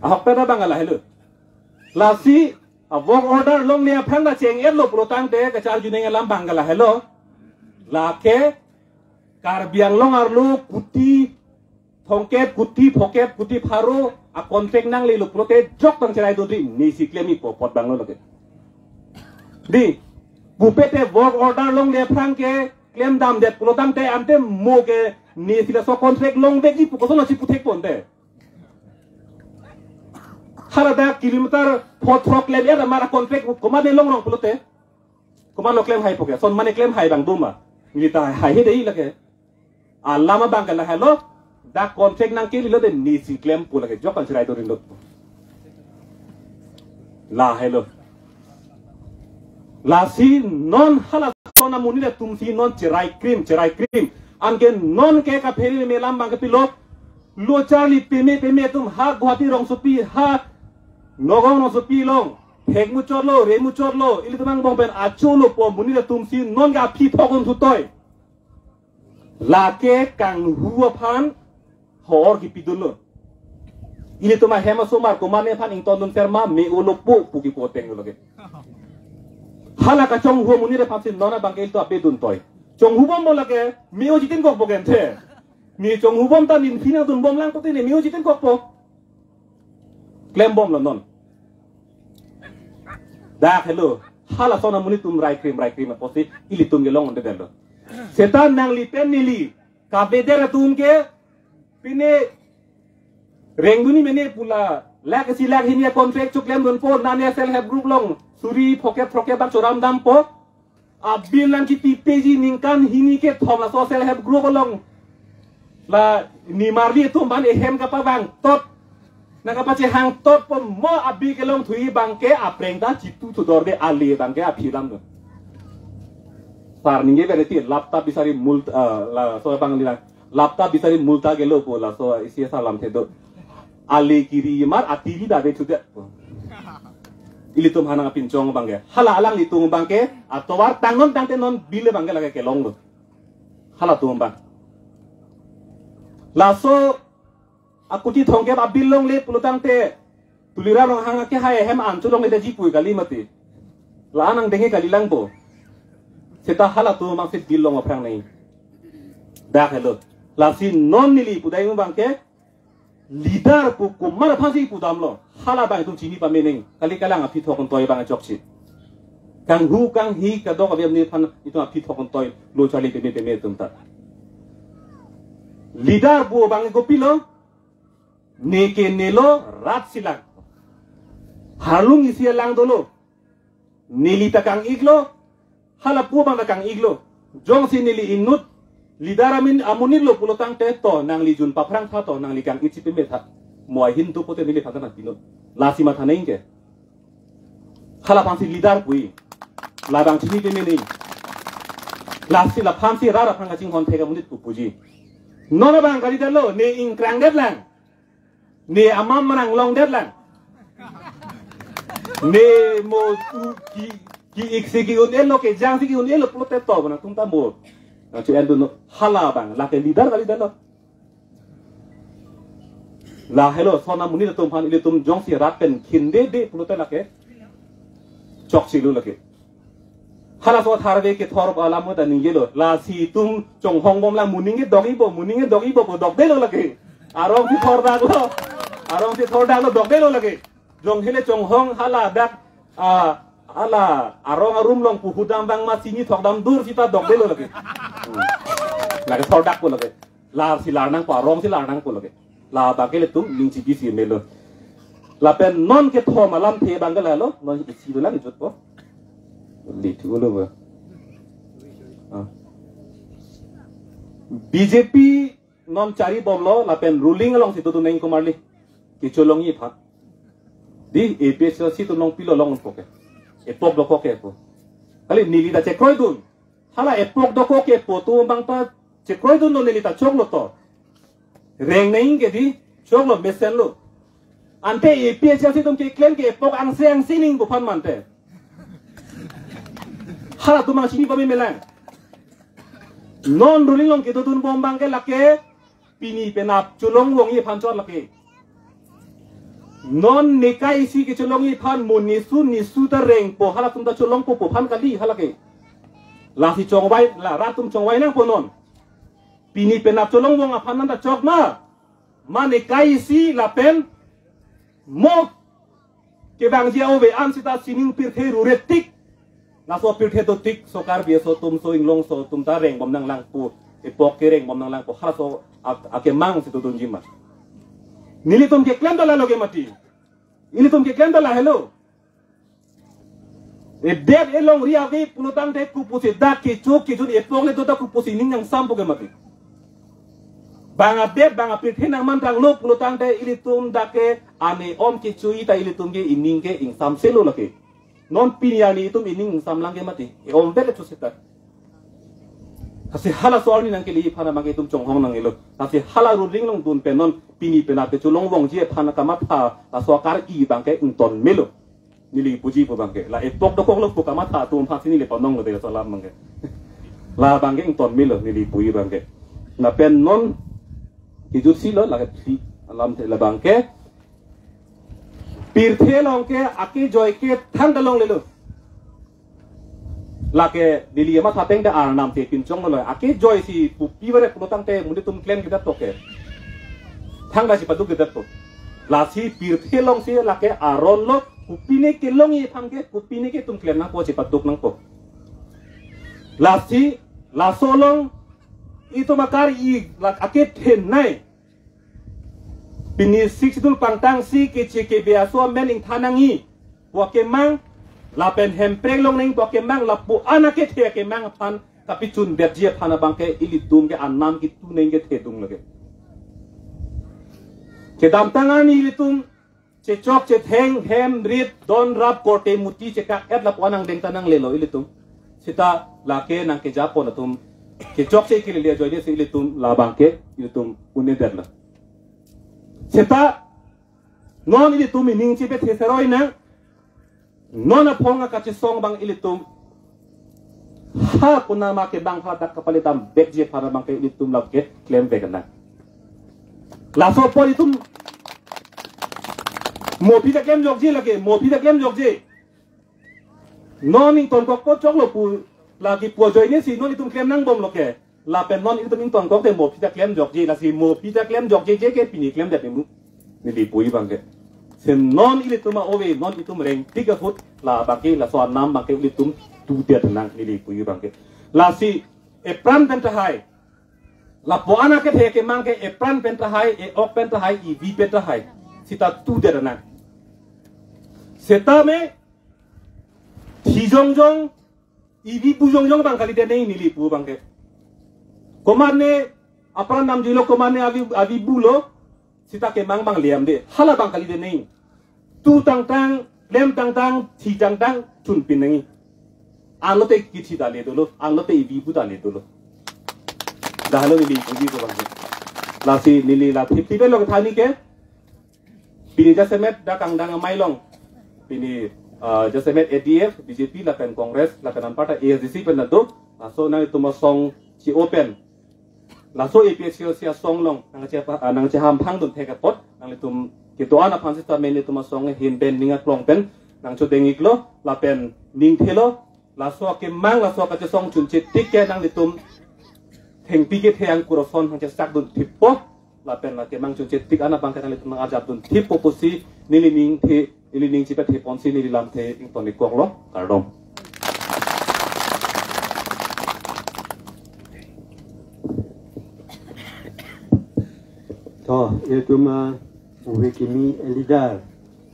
Ahokpet abang lahelo. Lasi a work order longle aphrang ta cheng-etlo pulo tangte kacharju nangji alam abang lahelo. Lake Karbi Anglong arlo kuti thomkep, kuti phokep, kuti pharo a contract nanglelo pulote jok tang cherai dodri, nesi klem-ipo apot abang lo lake. Dei, pupe te work order longle aphrang ke klem damdet pulo tangte ante mo ke nesi laso contract longvekji pu kosonsi puthekpo ante. Hala dak kilometer pho throk klem-et amar a contract komatne longrong pulote. Komatlo klem haipo ke, son mane klem hai abang do ma. Neli ta haihe dei lake. Alam abang ke lahelo, dak contract nangkelelote nesi klempo lake, jok tang cherai dodri lo. Lahelo. Lasi non halason amonit atum si non cherai krim, cherai krim. Anke non ke kaphere meme alam abang ke pilo. Lo charli peme peme atum ha Guwahati rongsopi, ha Nagaon rongsopi along. Thek muchotlo, re muchotlo, ilitum angbong pen acholo pu amonit atum si non ke aphi thok un thutoi. Lake kanghu aphan hor kipidunlo. Ilitum ahem asomar komatne aphan ingtondun serma me-olo pu pu kipu ateng lo lake. Hala kachonghu amonit aphan si non abang ke ilitum ape duntoi. Chonghu bom lo lake, me-o jitin kokpo ke ante. Ne chonghu bom ta ne phi nangdun bomlang pulote ne me-o jitin kokpo. Klem bomlo non. Dak helo. Halason amonit atum rai krim, rai krim apotsi ilitum kelong onde detlo. Seta nangli pen neli kavedet atum ke pine rengdun-i mene pu la, lakh isi lakh hini a contract choklemdunpo, nane self help group along suri phokep throkep bak choram dampo. Abil nangkipi peji ningkan hini kethom laso self help group along. La nimarli atum aphan ehem kapavang tot, nangkapachehang tot pu mo abil kelong thu-i abang ke apreng ta chitu thudor de, ale abang ke aphi lam do. Par ningje bereti lapta bisari multa, eh, laso abang lila lapta bisari multa gelo pu laso isi asar lamthe do. Ale kiri mar atiri da be thudet pu. Ilitum hanang apinchong abangke. Hala alanglitum abangke. Atovar tangnon tangte non bill abangke lake kelonglo. Halatum abang. Laso akuti thomkep a-bill longle pulotangte. Tuliram Ronghang akehai ahem an cholongle daji pui kali mati. La-an angdeng kali langpo. Seta halatum abangsi bill long aphrang nai. Dak helo. Lasi non neli pudam abangke. Leader pu komat aphansi pudamlo. Hala abang itum chini pame nang. Kali kalang aphi thok kontoi abang chokche. Kanghu kanghi kadokave aphan itum aphi thok kontoi lo charli peme peme atum ta. Leader pu abang kopilo. Neke nelo rat si lang. Harlung isi alang dolo. Neli ta kang-iklo. Hala pu abang ta kang-iklo. Jongsi neli inut leader amin amonit lo pulotangte to nangli jun paphrang tha to nangli kang-ik si peme tha. Mo ahin tu pote neliphan ta nangpinut. Lasi matha nang ke. Hala aphansi leader pui. Labang chini peme nang. Lasi laphansi rat aphan kachinghon thek amonit pu puji. Non abang kalidetlo ne ingkrangdetlang. Ne amam manang longdetlang. Ne mo tu ki ki-ik si ki-un-elo kejang si ki-un-elo pulote to nangtum ta mo. Nangchu-en dunnon hala abang lake leader kalidetlo. La helo son amonit atum aphan ilitum jongsi rat pen khinde de pulote lake. Chokchelo lake. Halaso tharve kethor alam ta ningjelo. Lasi itum chonghong bomlang moning ke dok-ipo, moning ke dok-ipo pu dokdetlo lake. Arongsi thordaklo. Arongsi thordaklo dokdetlo lake. Jong hele chonghong hala dak, ah, hala arong arum along pu hudam abang ma chini thokdam dur sita dokdetlo lake. Hmm. Lake thordakpo lake. Larsi lar nangpo, arongsi lar nangpo lake. Labangke ilitum ning chibisi melo. Lapen non kethom alamthe abangke lalo, non isi dolang jutpo. Lithulo ba. Ah. B J P non chari bomlo, lapen ruling alongsi dodun nang komarli. Kecholongji aphan. Di A P H L C atum along pilo long unpo ke. Epok dokok ke po. Kali neli ta chekroidun. Hala epok dokok ke po atum abang ta chekroidunlo neli ta choklo to. Reng nang ke di choklo mesenlo. Ante A P H L C atum keklem ke epok angse angse nangpo aphan mante. Halatum abang chini pame melang. Non ruling along kedodun bom abangke lake pini penap cholong longji aphan chot lake. Non nekai isi kecholongji aphan mo nisu nisu ta rengpo halatum ta cholongpo pu aphan kali halake. Lasi chongvai la rat atum chongvai nangpo non. Pini penap cholong long aphan nang ta chok ma. Ma nekai isi lapen mo kevangji ove an sita sining pirthe ruretik. Laso pirthe dotik so Karbi aso atum so Inglongso atum ta reng bom nanglangpo. Epok ke reng bom nanglangpo. Halaso ak-, akemang si dodunji ma. Nelitum keklem ta lalo ke mati. Ilitum keklem ta la helo. Edet elongri ave pulotangte kopusi dak kecho kejun epok le do ta kopusi ning nangsampo ke mati. Bang adet bang apirthe nangmantanglo pulotangte ilitum dak ke ane om kecho-i ta ilitum ke ining ke ingsamselo lake. Non pini arni itum ining ingsamlang ke mati. E-om vet le chusita. Lasi halaso arni nangkele aphan abang itum chonghong nanglo. Lasi hala ruling along dun pen non pini penap kecholong longji aphan kamatha laso akar-i abangke ington melo. Neli puji pu abangke. La epok dokoklo pu kamatha atum aphansi neli panonglo de laso alam abangke. Labangke ington melo neli puji abangke. Lapen non kejutsi lo lake si alamthe labangke. Pirthe along ke akejoi ke thangta longlelo. Lake neli amatha ateng ta Arnam te pinchonglo. Akejoi si pupi bare pulotangte monit atum klemkledet to ke. Thangta si padukdedet to. Lasi pirthe alongsi lake aron lo kopine kelongji aphan ke kopine ke itum klem nangpo si paduk nangpo. Lasi laso along itum akar-i lake akethenei. Pini Sixth Schedule pangtangsi keche kebe aso amen ingthan nangji pu akemang, lapen hemprek long nangji pu akemang, lapu an akethe akemang aphan kapichunbetji aphan abangke ilitum ke anam kitu nangji kethedung lake. Kedamtang arni ilitum chechok chetheng hem rit don rap korte muti chekak-et lapu an angdeng ta nanglelo ilitum. Sita lake nangkejapon atum kechokche kelele ajoine si ilitum labangke ilitum un-edetlo. Seta non ilitum ining chepethe seroi nang. Non aphong akachesong abang ilitum ha konama ke bang ha dak kapalitam vekji aphan abang ke ilitum lap ke klemvek nang. Laso apot itum mo aphi ta klemjokji lake, mo aphi ta klemjokji. Non ingtonkokpo choklo pu lake pu ajoine si non itum klem nangbomlo ke. Lapen non ilitum ingtonkok te mo aphi ta klemjokji, lasi mo aphi ta klemjokji je ke pini klemdet nemu. Neli puji abang ke. Si non ilitum a-ove, non itum rengtik ahut, la abang ke laso anam abang ke ilitum tudet nang, neli puji abang ke. Lasi epran pen tahai. Lapu-an akethe kemang ke epran pen tahai, e-ok pen tahai, ivi pen tahai. Sita tudet nang. Setame thi jongjong, ivi pu jongjong abang kalidet nangji, neli pu abang ke. Komatne apran damjuilo, komatne avi, avi bulo, sita kemang abang liamde. Hala abang kalidet nangji. Tu tangtang, klem tangtang, thi tangtang, chunpin nangji. Anlote kithi ta le dolo, anlote ivi pu ta le dolo. Dah lo neli puji ko abang ke. Lasi neli la thip thip lo kethan ke. Pini jasemet dak angdeng amei along. Pini, ah, jasemet A D F, B J P, lapen Congress, lapen anparta A S D C pen nado. Laso nanglitum asong chi-o pen. Laso A P H L C asong along, nangche apa, ah, nangcheham phangdun thek apot, nanglitum kedo-an aphan sita men ilitum asong ahin pen ning aklong pen, nangchodeng-iklo, lapen ning thelo, laso akemang, laso akachesong chunche tik ke nanglitum thengpi kethe angkur ason nangchesakdun thippo, lapen la kemang chunche tik an abang ke nanglitum nang-arjapdun thippo pusi neli ning the, neli ning chipathe ponsi neli lamthe ington-ikkoklo, kardom. To, ilitum a-ove kimi a-leader,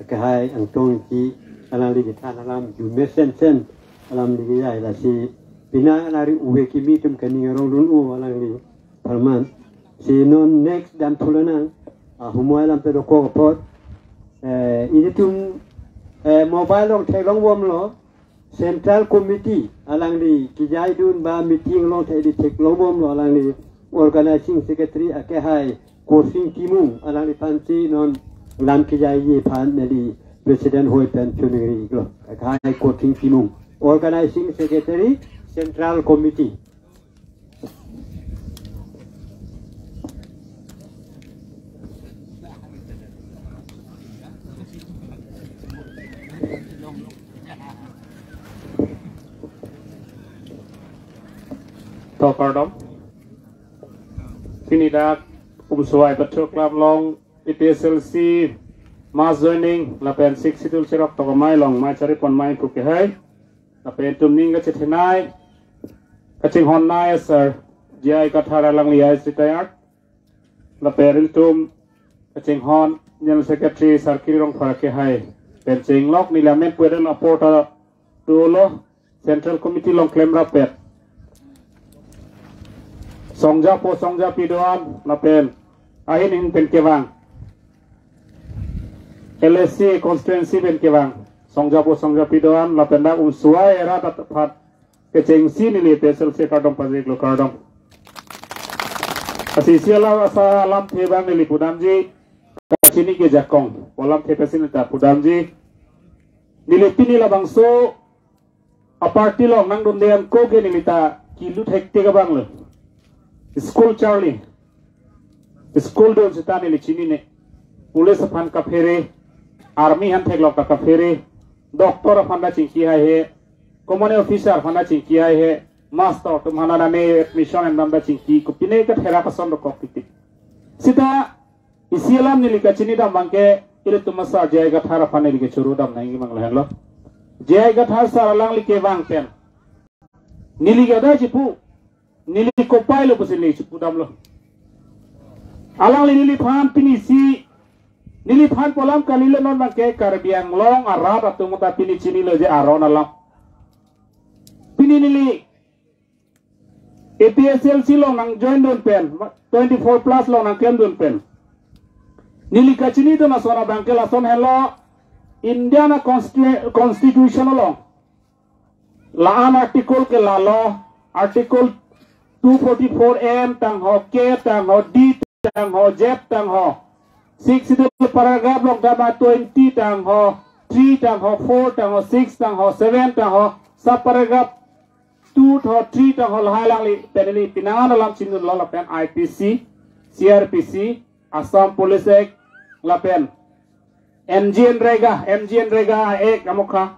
akehai Angtong Ingti, alangli kethan alam, jume sensen, alam ligi jai lasi, pini alangli ove kimi atum kaning arong dun-o alangli. Parman, si non next damthu lonang, ah, humoi alam ta dokok apot. Eh, ilitum, eh, mobile along theklongbomlo, Central Committee alangli kejaidun ba meeting along thekdi theklongbomlo alangli Organizing Secretary akehai Korsing Timung alangliphan si non lam kejaiji aphan neli President hoi pen choningri-iklo. Akehai Korsing Timung, Organizing Secretary, Central Committee. To kardom. Pini dak Umswai Pathor Club along A P H L C mass joining lapen Sixth Schedule cheroktok amei along mei charipon mei pu kehai. Lapen itum ning kachethenei, kachinghonnei Sir J I Kathar alangli I A S retired. Lapen itum kachinghon General Secretary Sir Kiri Rongphar akehai. Pen chinglok neli amen pu eden apor ta dolo Central Committee along klemrappet. Songjapo songjapi do-an lapen ahin ahin pen kevang. L A C constituency pen kevang. Songjapo songjapi do-an lapen dak Umswai arat aphan kechengsi neli A P H L C kardom pajir-iklo, kardom. Lasi isi alam asa alamthe abang neli pudamji, kachini ke jakong, alamthe pensi neli ta pudamji. Neli pini labangso a-party along nangdunde angko ke neli ta kilut hektik abang lo. School charli. School dun sita neli chinine. Police aphan kaphere, army aphan theklok ta kaphere, doctor aphan ta chingki haihe, company officer aphan ta chingki haihe, master atum aphan ta ne admission endam ta chingki, kopine katherak ason dokok titik. Sita isi alam neli kachinidam abang ke ilitum a-sir J I Kathar aphan neli kechoro dam nangji abang lahenlo. J I Kathar sir alangli kevang pen neli ke adai chipu, neli kopai lo pusi neli chipudamlo. Alangli neliphan pini si, neliphan pu alam kalilo, non abang ke Karbi Anglong arat atum ta pini chinilo je aron alam. Pini neli A P H L C along nangjoindun pen, twenty-four plus along nangklemdun pen, neli kachinidun ason abang ke lason helo, Indian a-constitu-, constitution along la-an article ke lalo, article two forty-four M tangho, K tangho, D tangho, Z tangho, Sixth Schedule paragraph lok dama twenty tangho, three tangho, four tangho, six tangho, seven tangho, sub paragraph two tho, three tangho lahai alangli pen ili pinangan alam chinilo lapen I P C, C R P C, Assam Police Act, lapen M G N Rega, M G N Rega Act amokha,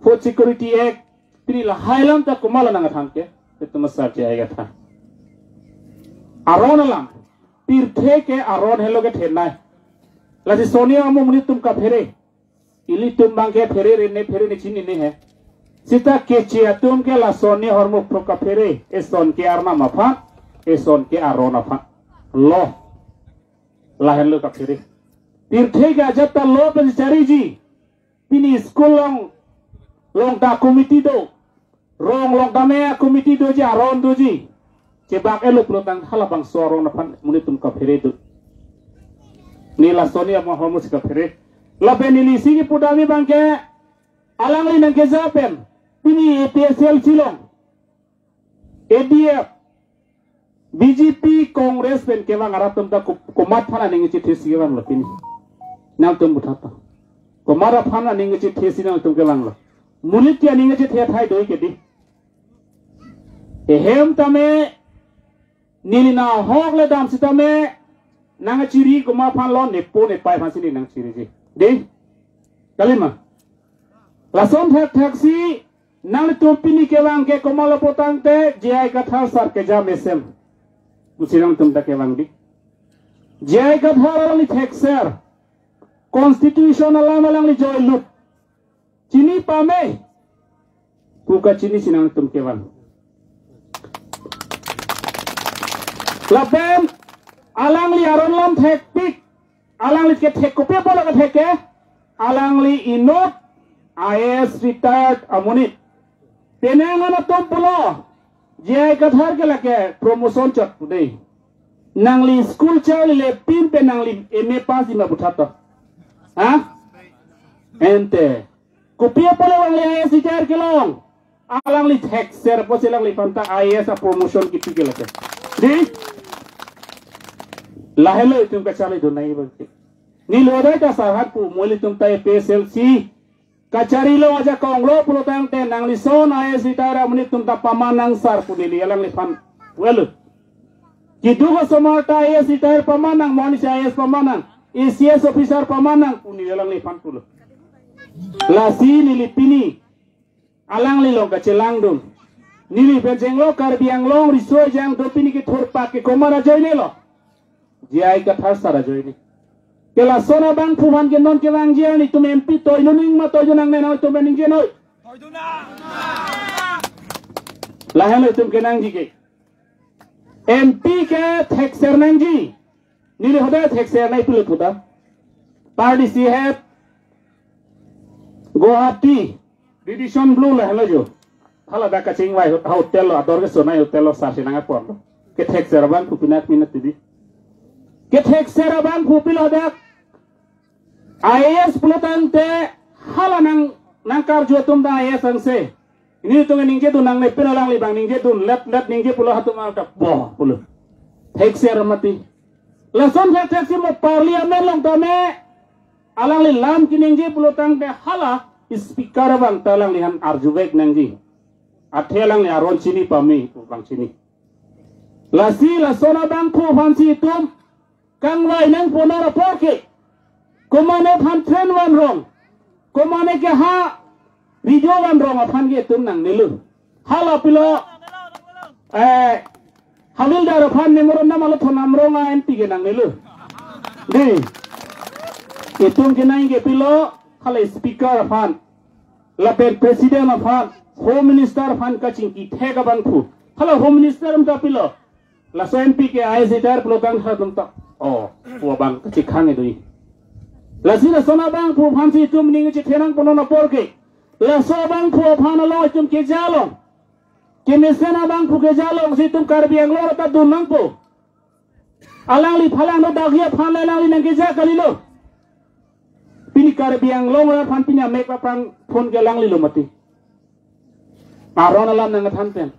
Food Security Act, pini lahai alam ta komatlo nangthan ke, itum asar J I Kathar. Aron alam, pirthe ke aron helo kethenei. Lasi soni amonit atum kaphere. Ilitum abang ke phere re ne, phere ne chinine he. Seta keche atum ke lason ahormu phro kaphere, eson ke arnam aphan, eson ke aron aphan. Lo. Lahenlo kaphere. Pirthe ke ajat ta lo pen chariji. Pini school along, along ta committee do. Rong along ta me committee doji, aron doji. Chebak-etlo pulotangte halabangso aron aphan monit atum kaphere do. Neli lasoni ama ahormu si kaphere. Lapen neli isi kipudam abang ke alangli nangkeja pen pini A P H L C along A D F, B J P, Congress pen kevang arat atum ta ko-, komat aphan aning kachethesi kevanglo pini. Nangtum puthot ta. Komat aphan aning kachethesi nangtum kevanglo. Monit ke aning kachethe athai do ke dei. Ehem tame neli nahok le dam sitame nangchiri komat aphanlo, nepo nepei aphan si neli nangchiriji. Dei. Kalima. Lason thakthak si nangtum pini kevang ke komatlo pulotangte J I Kathar sar keja mesen. Pusi nangtum ta kevang dei. J I Kathar alangli thekser. Constitution alam alangli joilut. Chini pame. Pu kachini si nangtum kevang. Lapen alangli aron alam thekpik. Alangli kethek kopi apotlo kethek ke? Alangli inut I A S retired amonit. Penang an atum pulo, J I Kathar ke lake promotion chot pu dei. Nangli school charlile pinpen nangli M A pass ima puthot to. Ha? Ante. Kopi apotlo alangli I A S retired kelong? Alangli thekser apotsi alangliphan ta I A S a promotion kipi ke lake. Dei? Lahelo itum kacharlidun nangji abang ke. Neli lo dei ta sarhat pu, mo ilitum ta A P H L C kacharilo ajakong lo pulotangte nangli son I A S retired amonit atum ta paman nang sar pu neli alangliphan. Well. Keduk osomar ta I A S retired paman nang, mo anisi I A S paman nang, A C S officer paman nang pu neli alangliphan pulo. Lasi neli pini alangli along kachelangdun. Neli pen chenglo Karbi Anglong riso ejang do pini kethurpak ke komat ajoinelo? J I Kathar sar ajoine. Ke lason abangphu aphan ke non kevangji arni itum M P toidun nang ma toidun nangne, nangtum pen ningje noi. Lahenlo itum kenangji ke. M P ke thekser nangji. Neli hadak thekser nai pulo puta. Pardesi het Guwahati, Radisson Blu lahenlo jo. Hala dak kachingvai hot-, hotel lo, ador kesonai hotel lo, sarsi nangkepon lo. Kethekser abangphu pinak minat tidi. Kethekser abangphu pilo dak. I A S pulotangte hala nang, nangkarju atum ta I A S angse. Nelitum ningjedun nangne, pin alangli abang ningjedun, let, let ningje pulo, hatum alta boh pulo. Thekser mati. Lason thekthak si mo parliament along tame alangli lam keningje pulotangte hala speaker abang ta alangliphan arjuvek nangji. Athe alangli aron chini pame, abang chini. Lasi lason abangphu aphansi itum kangvai nangpo non apor ke. Komatne aphan train van rong, komatne ke ha rijo van rong aphan ke itum nangnelo. Hala pilo, eh, Havildar aphan memorandum alo thonam rong a M P ke nangnelo. Dei. Itum kenang ke pilo, hala speaker aphan, lapen president aphan, home minister aphan kachingki thek abangphu. Hala home minister atum ta pilo. Laso M P ke I A S retired pulotang ha atum ta. Oh, pu abang kachikhang edoi. Lasi lason abangphu aphansi itum ning chethenangpo non apor ke. Laso abangphu aphan along itum keja along, kemesen abangphu keja alongsi itum Karbi Anglong ta dun nangpo. Alangli phalang no dagi aphan le alangli nangkeja kalilo. Pini Karbi Anglong aphan pini amek aphan phone ke alanglilo mati. Aron alam nangthan pen.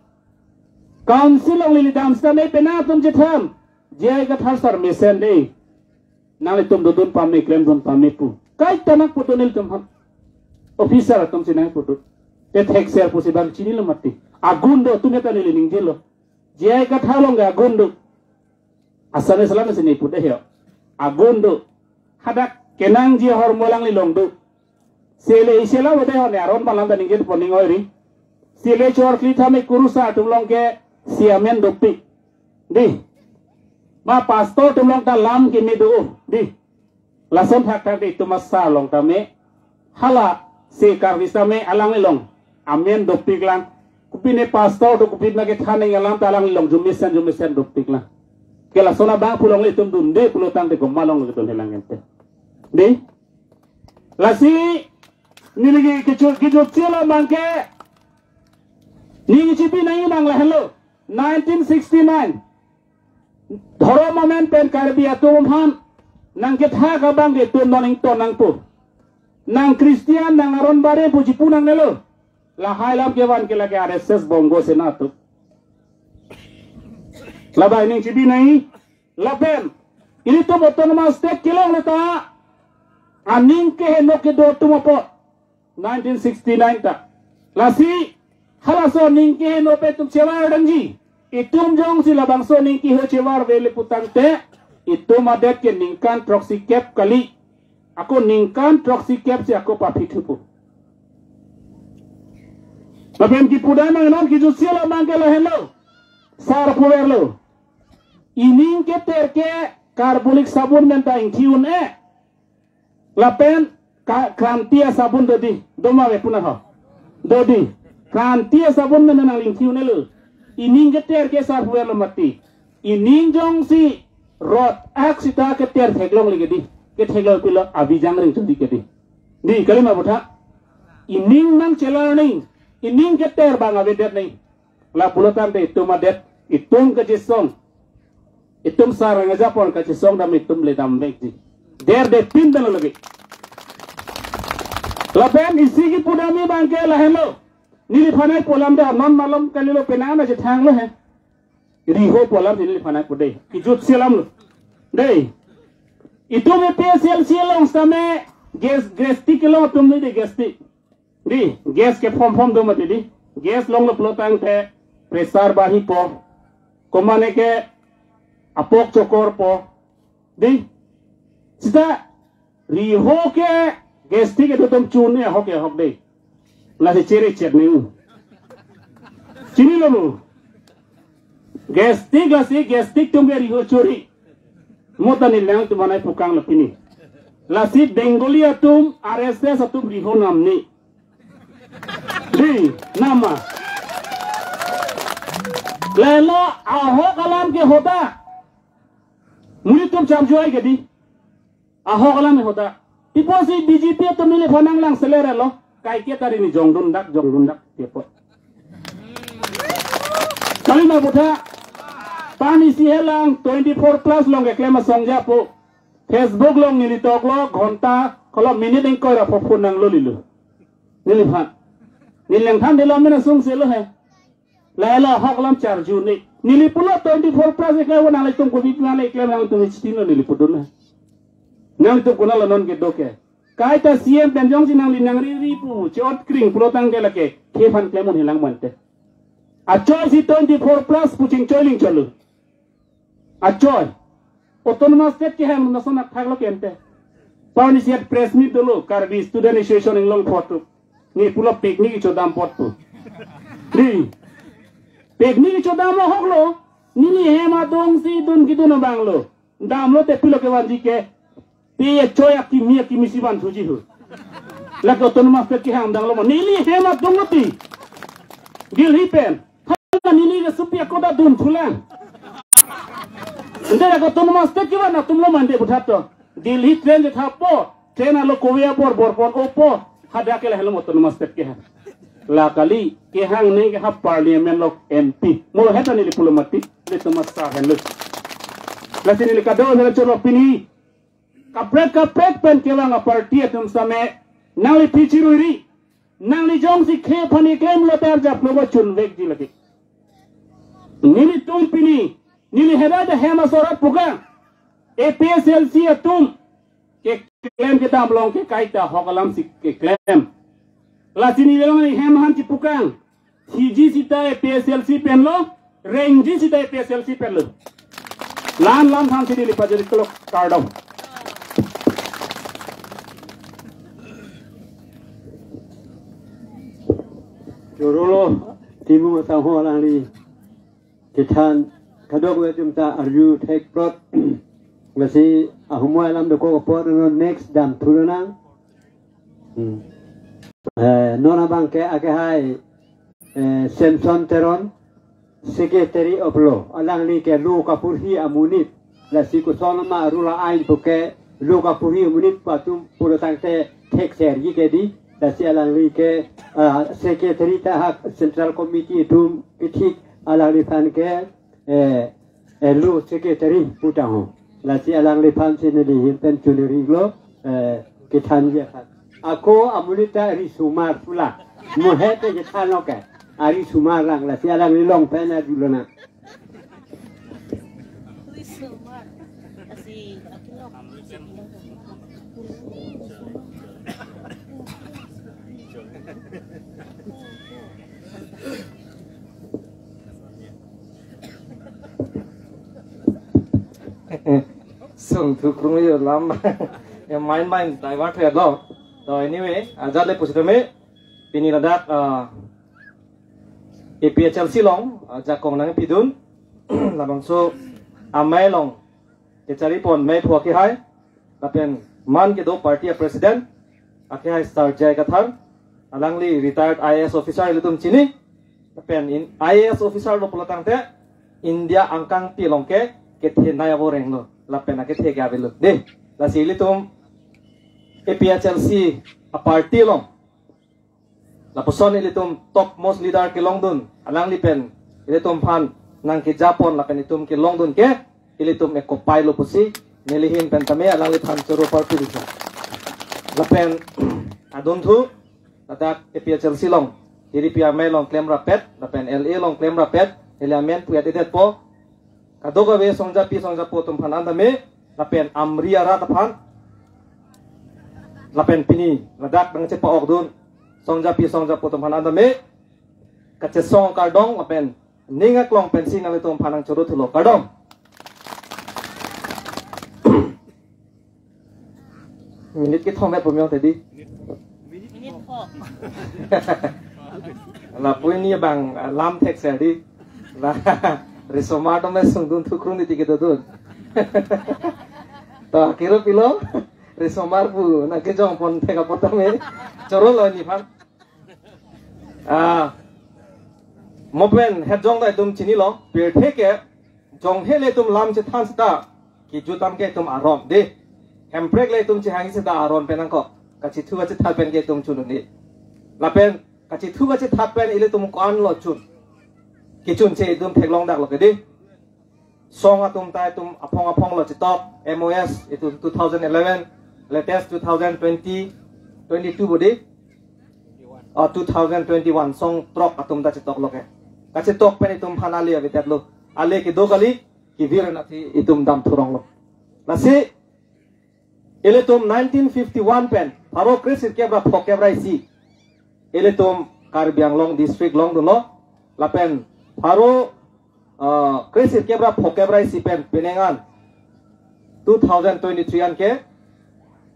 Council along neli dam sita ne penang atum chethan. J I Kathar sar mesen dei. Nanglitum dodun pame, klemdun pame pu. Kaita nangpudun nelitum aphan. Officer atum si nangpu do. Te thekser pusi bang chinilo mati. Agun do, atum eta neli ningjelo. J I Kathar along ke agun do. Assamese alam si neli pu dei ho. Agun do. Hadak kenangji ahormu alanglilong do. Sele isi alam ode ho ne aron alam ta ningjepo ning oiri. Sele chor kli thame kurusar atum along ke si amen dopik. Dei. Ma pastor atum along ta lam kimi do. Dei. Lason thakthak dei, itum asar along tame. Hala si Karbi tame alanglilong amen dopiklang. Kopine pastor do, kopine kethan nangji alam ta alanglilong arjumesen arjumesen dopiklang. Ke lason abang pu longle, itum dunde pulo tangte komat along kedun helang ente. Dei. Lasi neli ke-, kejut, kejutsi alam abang ke ning chipi nangji abang lahenlo. Nineteen sixty-nine. Dhorom amen pen Karbi atum aphan nangkethak abang ke itum non ington nangpo. Nang Christian, nang aron bare pu chipu nangnelo. Lahai alam kevan ke lake R S S Bongo Sena atum. Labang ning chipi nangji. Lapen ilitum Autonomous State kelong lo ta aning keheno kedo atum apot. Nineteen sixty-nine ta. Lasi halaso aning keheno pen itum chevar dangji. Itum jongsi labangso aning keheno chevar vele pu tangte, itum adet ke ningkan throksi kep kali. Ako ningkan throksi kep si ako papithupo. Lapen kipu dam nangnon, kejutsi alam abang ke lahenlo. Sar puverlo. Ining keter ke carbolic sabun pen ta ingthi un-e. Lapen ka-, kranti asabun do dei, do ma ave puna ho. Do dei. Kranti asabun pen nangli ingthi un-elo. Ining keter ke sar puverlo mati. Ining jongsi rot ak sita keter theklongle ke dei. Ketheklong pilo abijang ring chodi ke dei. Dei, kalima botha. Ining nangchelar nangji. Ining keter abang avedet nangji. Lapulo tangte itum adet, itum kachesong. Itum sarang aja pon kachesong dam, itum le damvekji. Derdepin dalo lagi. Lapen isi kipu dam abang ke lahenlo. Neliphan nangpu alam do, non malom kalilo, penang na chethanglo he. Riho pu alam neliphan nangpu dei. Kejutsi alam lo. Dei. Itum A P H L C along sitame gas, gastric kelong atum dei, gastric. Dei, gas ke form form do mati dei. Gas longlo pulo tangte pressure barhipo. Komane ke apok chokorpo. Dei. Sita riho ke gastric kedo atum chun-e ahok ahok dei. Lasi chere chet nangji. Chinilo mo. Gastric, lasi gastric atum ke riho chori. Mo ta neli nangtum aphan nangpukanglo pini. Lasi Bengali atum, R S S atum riho namne. Dei, nama. Lelo ahok alam ke hoda. Monit atum cham juai ke dei. Ahok alam ke hoda. Pi apotsi B J P atum neliphan nanglang selerlo. Kaike ta ri ni jongdun dak, jongdun dak. Pi apot. Kalima botha. Pini isi helang twenty-four plus along keklem asong japo. Facebook along neli toklo ghonta, kolo minute ingkoi ra phone nanglo lilo. Neliphan. Neli nangthan delo, mena sung selo he. Lelo ahok alam charju ne. Neli pulo twenty-four plus keklem nanglitum kopi nangle keklem nangtum chitino neli pudun he. Nanglitum konatlo non kedo ke. Kaita C M pen jongsi nangli nangriri pu, che-ot kring pulo tangte lake khephan klem un helang mante. Achoi si twenty-four plus pu chingchoi ling cholo. Achoi. Autonomous State kehang lason athak lo ke ente. Pini isi press meet dolo, Karbi Student Association inglong photo. Ne pulo picnic kechodam apot pu. Dei. Picnic kechodam ahok lo. Neli hem adung si dun kedun abang lo. Damlote pilo kevanji ke. Pi achoi akimi akimi si vanthuji ho. Lake Autonomous State kehang danglo ma. Neli hem adung lo ti. Delhi pen. Hala neli ke supi ako ta dunthulang. Ante lake Autonomous State kevan atum lo mande buthat to. Delhi train chethapo. Train alo kove abor bor pon opo. Hadak ke lahelo Autonomous State kehang. La kali kehang nangji ke ha Parliament along M P. Mo heta neli pulo mati. Neli Thomas Sar henlo. Lasi neli kado henlo choro pini. Kaprek kaprek pen kevang aparty atum sitame nangli phichiruri. Nangli jongsi khephan keklem lo ta arjap lo bo chunvekji lake. Nelitum pini, neli hera da hem asor aphuka. A P H L C atum keklem kedam along ke kaita ahok alam si keklem. Lasi neli along hem aphan chipukang. Thiji sita A P H L C penlo, rengji sita A P H L C penlo. Lam lam aphan si neli pajir kelok, kardom. Chorolo, Timung asangho alangli kethan, kadokave atum ta arju thek prot. Lasi ahumwai alam dokok apot, ano next damthu lonang. Hmm. Eh, non abang ke akehai, eh, Samson Teron, Secretary of Law. Alangli ke law kaporhi amonit. Lasi koson ma rule ain pu ke law kaporhi amonit pu atum pulo tangte thekser ji ke dei. Lasi alangli ke, ah, Secretary ta ha Central Committee atum kethik, alangliphan ke, eh, eh, law secretary pu tangho. Lasi alangliphan si neli ahin pen choningri lo, eh, kethan ji aphan. Ako amonit ta risomar pulo. Mo he te kethan lo ke. Arisomar lang, lasi alangli along pen arju lonang. Sung thu krung yo lam. Ya main main divert ya lo. To anyway, ajat le pusitame pini ladak, ah, A P H L C along, ah, jakong nangpidun. Labangso amei along kechari pon mei phu akehai, lapen man kedo party a president akehai Sir J I Kathar, alangli retired I A S officer, ilitum chini. Lapen in I A S officer lo pulo tangte India angkangpi along ke kethenei avoreng lo, lapen akethe ke avelo. Dei, lasi ilitum A P H L C a party along lapuson ilitum topmost leader kelongdun, alangli pen ilitum aphan nangkejapon lapen itum kelongdun ke ilitum ekopai lo pusi neli ahin pen tame alangliphan choro parpik sa. Lapen adunthu ladak A P H L C along, T D P amei along klemrapet, lapen L A along klemrapet, neli amen pu ya-edet po. Kadokave songjapi songjapo atum aphan an tame, lapen Amri arat aphan, lapen pini ladak nangchepa-okdun songjapi songjapo atum aphan an tame kachesong kardom, lapen ning aklong pensi nanglitum aphan nangchoro thulo, kardom. Minute kethom vet pumyong tadi. Minute kok. Lapu ini abang, ah, lam thekser dei. La risomar tame sungdun thu krung ni tiki dodun. To kiro pilo, risomar pu nangkejong pon thek apot tame choro lo neliphan. Ah, mo pen hetjong ta itum chinilo, pirthe ke jong he ilitum lam chethan seta, kejut tang ke itum aron dei. Hemprek le itum chehang seta aron pen nangkok. Kachethu kachethat pen ke itum chun un-e. Lapen kachethu kachethat pen ilitum ko-an lo chun. Kechun che itum theklong dak lo ke dei. Song atum ta itum aphong aphong lo chetok, M O S itum two thousand eleven, latest two thousand twenty, twenty-two bo dei. Oh, two thousand twenty-one, song throk atum ta chetok lo ke. Kachetok pen itum aphan ale avedet lo. Ale kedo kali, kevir nat si itum damthu rong lo. Lasi ilitum nineteen fifty-one pen pharo kresirkep ra phokep ra isi ilitum Karbi Anglong district longdunlo. Lapen pharo, ah, kresirkep ra phokep ra isi pen penang an two thousand twenty-three an ke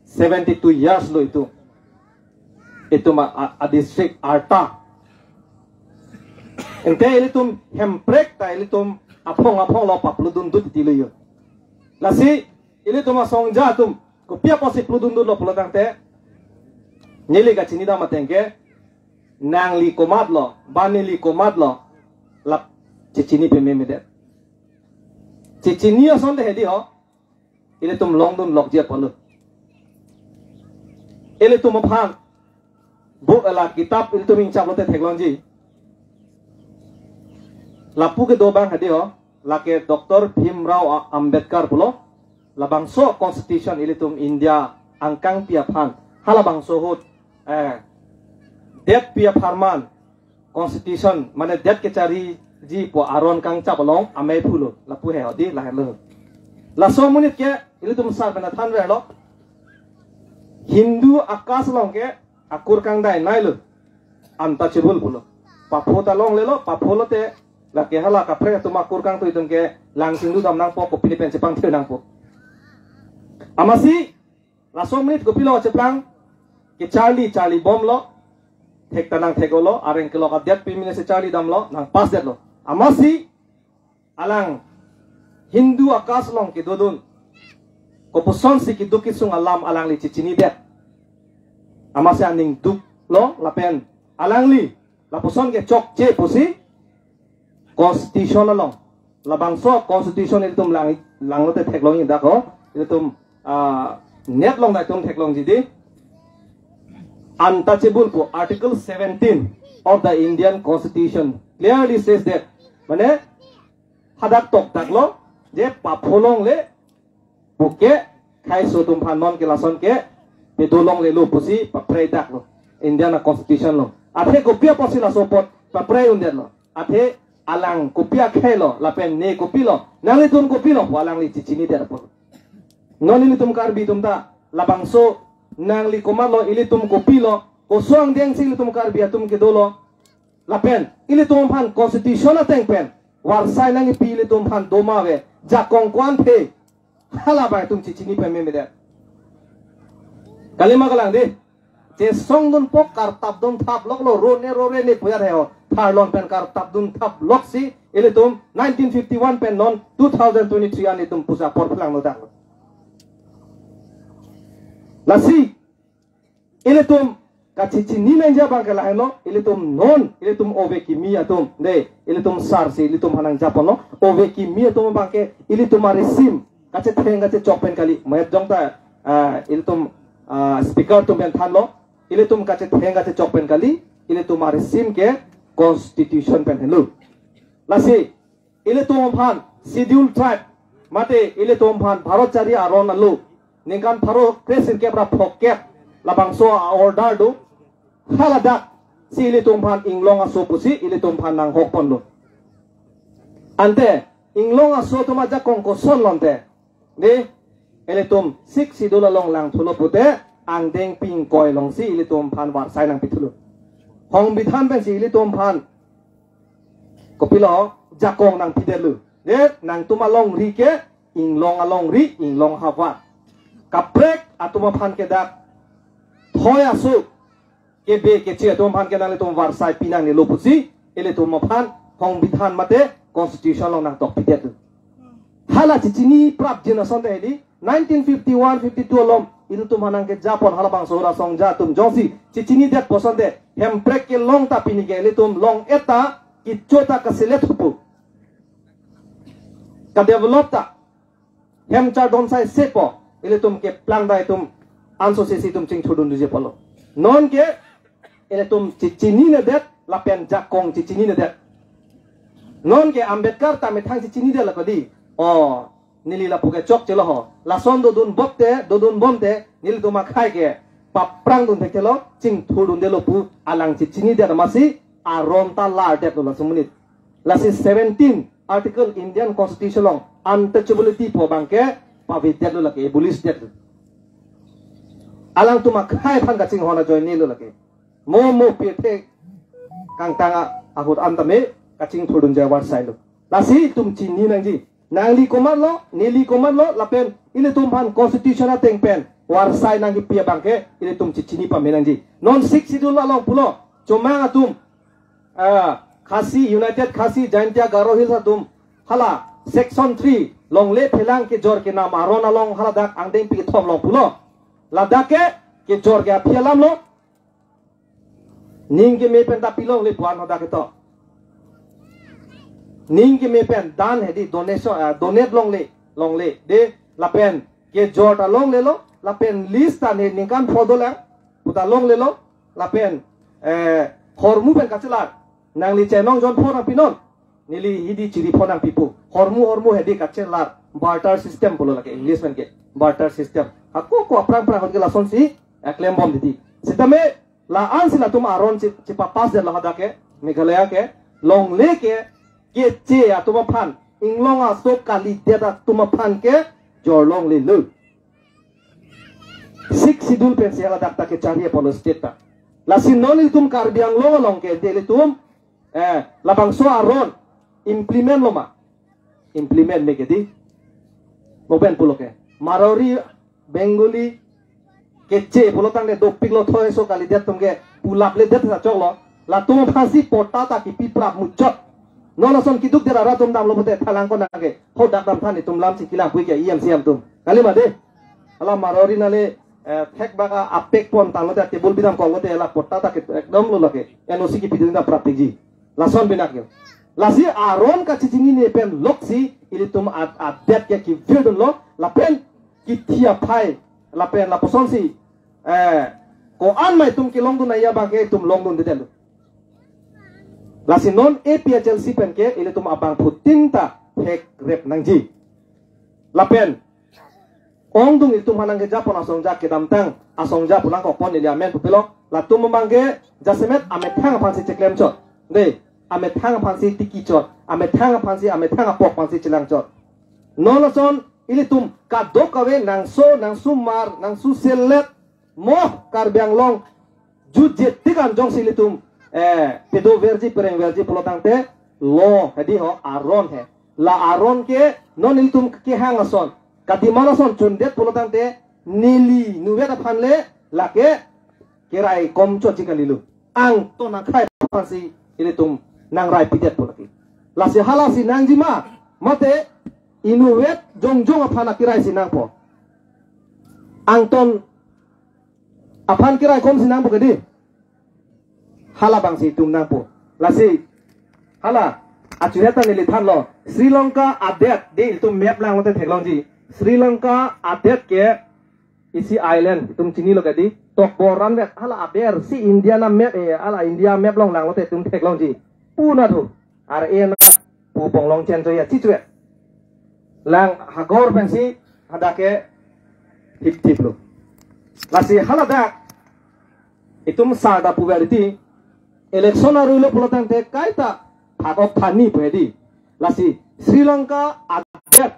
seventy-two years lo itum, itum a, a, a district arta. Ante ilitum Hemprek ta ilitum aphong aphong lo papludun dut titi lo yo. Lasi ilitum asongja atum kopi apotsi pludun dut lo pulo tangte, neli kachini dam ateng ke, nangli komat lo, ba neli komat lo, lap chechini peme medet. Chechini asonte hedi ho, ilitum longdun lokji apotlo. Ilitum aphan bo ela kitap ilitum ingchap lote theklongji. Lapu kedo abang hedi ho, lake Doctor Bhimrao A-, Ambedkar pulo, labangso constitution ilitum India angkangpi aphan, halabangso ahut, eh, detpi apharman constitution, mane det kechariji pu aron kangchap along amei phulo, lapu he ho dei, lahenlo. Laso amonit ke ilitum sar pen than verlo. Hindu akas along ke akur kangdai nei lo. untouchable pulo. Papho ta longlelo, papho lote lake hala kaprek atum akur kangtui atum ke lang chinglu dam nangpo, kopine pen chepangthui nangpo. Amatsi laso minute kopilo cheplang, kecharli charli bomlo, thek ta nangthek-olo, areng kelok adet pimine si charli damlo, nang pass detlo. Amatsi alang Hindu akas along kedodun, kopuson si keduk kesung alam alangli chechinidet. Amatsi aning duklo, lapen alangli lapuson ke chokche pusi constitution along, labangso constitution ilitum lang, langlote theklong indak ho, ilitum, ah, net along ta itum theklongji dei. Untouchable pu Article seventeen of the Indian Constitution clearly says that, mane hadak tokdaklo je papho longle puke khaiso atum aphan non ke lason ke pedo longlelo pusi paprei daklo Indian a-constitution along. Athe kopi apotsi laso apot paprei undetlo? Athe alang kopi akhei lo, lapen ne kopilo, nanglitum kopilo pu alangli chechinidet apot. Non ilitum Karbi atum ta labangso, nangli komatlo, ilitum kopilo, koson angdeng si ilitum Karbi atum kedolo, lapen ilitum aphan constitution ateng pen varsai nangkipi, ilitum aphan doma ave, jakong ko-an the, hala abang itum chechini pamemedet. Kalima kalang dei. Chesongdunpo, kartapdun thaploklo, rone rore ne puyat he ho. Tharlon pen kartapdun thaploksi ilitum nineteen fifty-one pen non two thousand twenty-three an itum pusa apor phelang nodak. Lasi ilitum kachechini nangji abang ke lahenlo, ilitum non, ilitum ove kimi atum dei, ilitum sar si ilitum aphan nangjaponlo, ove kimi atum abang ke ilitum arisim kachetheng kachechok pen kali, mayat jong ta, ah, ilitum, ah, speaker atum pen thanlo, ilitum kachetheng kachechok pen kali, ilitum arisim ke constitution pen henlo. Lasi ilitum aphan schedule tribe mate ilitum aphan Bharat chari aron alo ningkan pharo kresirkep ra phokep labangso a-order do, haladak si ilitum aphan inglong aso pusi ilitum aphan nanghokponlo. Ante inglong aso atum ajakong koson lonte, dei, ilitum Sixth Schedule along langthulo pute angdeng pingkoi alongsi ilitum aphan varsai nangpithulo. Hongbidhan pensi ilitum aphan kopilo, jakong nangpidetlo. Dei, nangtum alongri ke inglong alongri, inglong havar. Kaprek atum aphan ke dak thoi aso kebe keche atum aphan ke nanglitum varsai pinangnelo pusi ilitum aphan hongbidhan mate constitution along nangtokpidetlo. Hala chechini prapjin asonte hedi, nineteen fifty-one fifty-two along ilitum aphan nangkejapon halabangso rasong ja atum jongsi chechinidet pu asonte, Hemprek kelong ta pini ke ilitum long-et ta, kecho ta kaselet thupo, kadevelop ta, hem chardon sai sepo, ilitum keplang ta itum anso sesi itum chingthurdun duje pulo. Non ke ilitum chechininedet, lapen jakong chechininedet. Non ke Ambedkar ta methang chechinidet la kodi. O, neli lapu ke chokchelo ho. Lason dodun bomte, dodun bomte, nelitum akhei ke paprangdun thekthelo, chingthurdundelo pu alang chechinidet amatsi aron ta lardetlo laso minute. Lasi seventeen Article Indian Constitution along untouchability pu abang ke pavedetlo lake, abolish detlo. Alangtum akhei aphan kachinghon ajoinelo lake. Mo mo pirthe kangtang a-, ahut an tame kachingthurdunji avarsailo. Lasi itum chini nangji. Nangli komatlo, neli komatlo, lapen ilitum aphan constitution ateng pen varsai nangkipi abang ke ilitum chechini pame nangji. Non Sixth Schedule along pulo, chomang atum, ah, Khasi, United Khasi, Jaintia, Garo Hills atum, hala section three, longle phelang kejor kenam aron along haladak angdeng pithom along pulo. Ladak ke kejor ke aphi alamlo. Ning keme pen ta pilongle pu-an hadak ketok. Ning keme pen dan hedi donation, ah, donate longle, longle. Dei, lapen kejor ta longlelo, lapen list ta ne ningkan pho dolang puta longlelo, lapen, eh, hormu pen kachelar. Nangli chenong jon pho nangpinon, neli hidi chiri pho nangpipo. Hormu hormu hedi kachelar. Barter system pulo lake English pen ke. Barter system. Hako ko aphrang aphrang ahut ke lasonsi, eh, klembom didi. Sitame la-ansi latum aron chi, chipapass detlo hadak ke, Meghalaya ke, longle ke, keche atum aphan, inglong aso kalidet atum aphan ke jorlonglelo. Sixth Schedule pensi haladak ta kecharli apotlo state ta. Lasi non ilitum Karbi Anglong along ke de ilitum, eh, labangso aron implement lo ma? Implement me ke di. Mo pen pulo ke. Marwari, Bengali, Keche pulo tangte dopik lo, thoi so kalidet atum ke pulap ledet sa choklo. Latum aphansi patta ta kipi prap muchot. Non lason kiduk dera ra atum damlo pute thalang ko nang ke. Ho dak dam than itum lam si kilang pui ke E M C M atum. Kali ma de. Hala Marwari nale, eh, thek baka apek pon tanglo te table bidam konglo te la patta ta ke ekdom lo lake. N O C kipi dun ta prap ji. Lason binak yo. Lasi aron kachechinine pen loksi ilitum ad-, adet ke kivir dunlo lapen kithi aphai lapen lapuson si, eh, ko-an ma itum kelong dun nangji abang ke itum long dun deden. Lasi non A P H L C pen ke ilitum abangphutin ta hek rep nangji. Lapen ongdung ilitum aphan nangkeja pon asongja kedamtang asongja pulang kokpon ili amen pupilo. Latum abang ke jasemet amethang aphansi cheklem chot. De, amethang aphansi tiki chot. Amethang aphansi, amethang apok aphansi chelang chot. Non lason ilitum kadokave nangso, nangsomar, nangsoselet mo Karbi Anglong jutje tik an jongsi ilitum, eh, pedo verji, pereng verji pulo tangte lo hedi ho aron he. La aron ke non ilitum kehang ason, kadima ason chundet pulo tangte neli inutvet aphan le lake kerai kom chotji kalilo. Angton akhai aphansi ilitum nangrai pidet pulo ke. Lasi halasi nangji ma, mate inutvet jongjong aphan akerai si nangpo. Angton aphan kerai kom si nangpo ke di. Hala abangsi itum nangpo. Lasi hala achuhet ta neli thanlo. Sri Lanka adet di itum map langlote theklongji. Sri Lanka adet ke isi island itum chinilo ke di. Tokbor ranvet hala aber si India na map, eh, hala India map along langlote itum theklongji. Puna thu. Ar-e na pu ponglong chen cho ya chi chwe. Lang hagor pensi hadak ke hip tip lo. Lasi haladak itum sarda puverity election arui lo pulo tangte kaita phak-ok thani pu hedi. Lasi Sri Lanka adet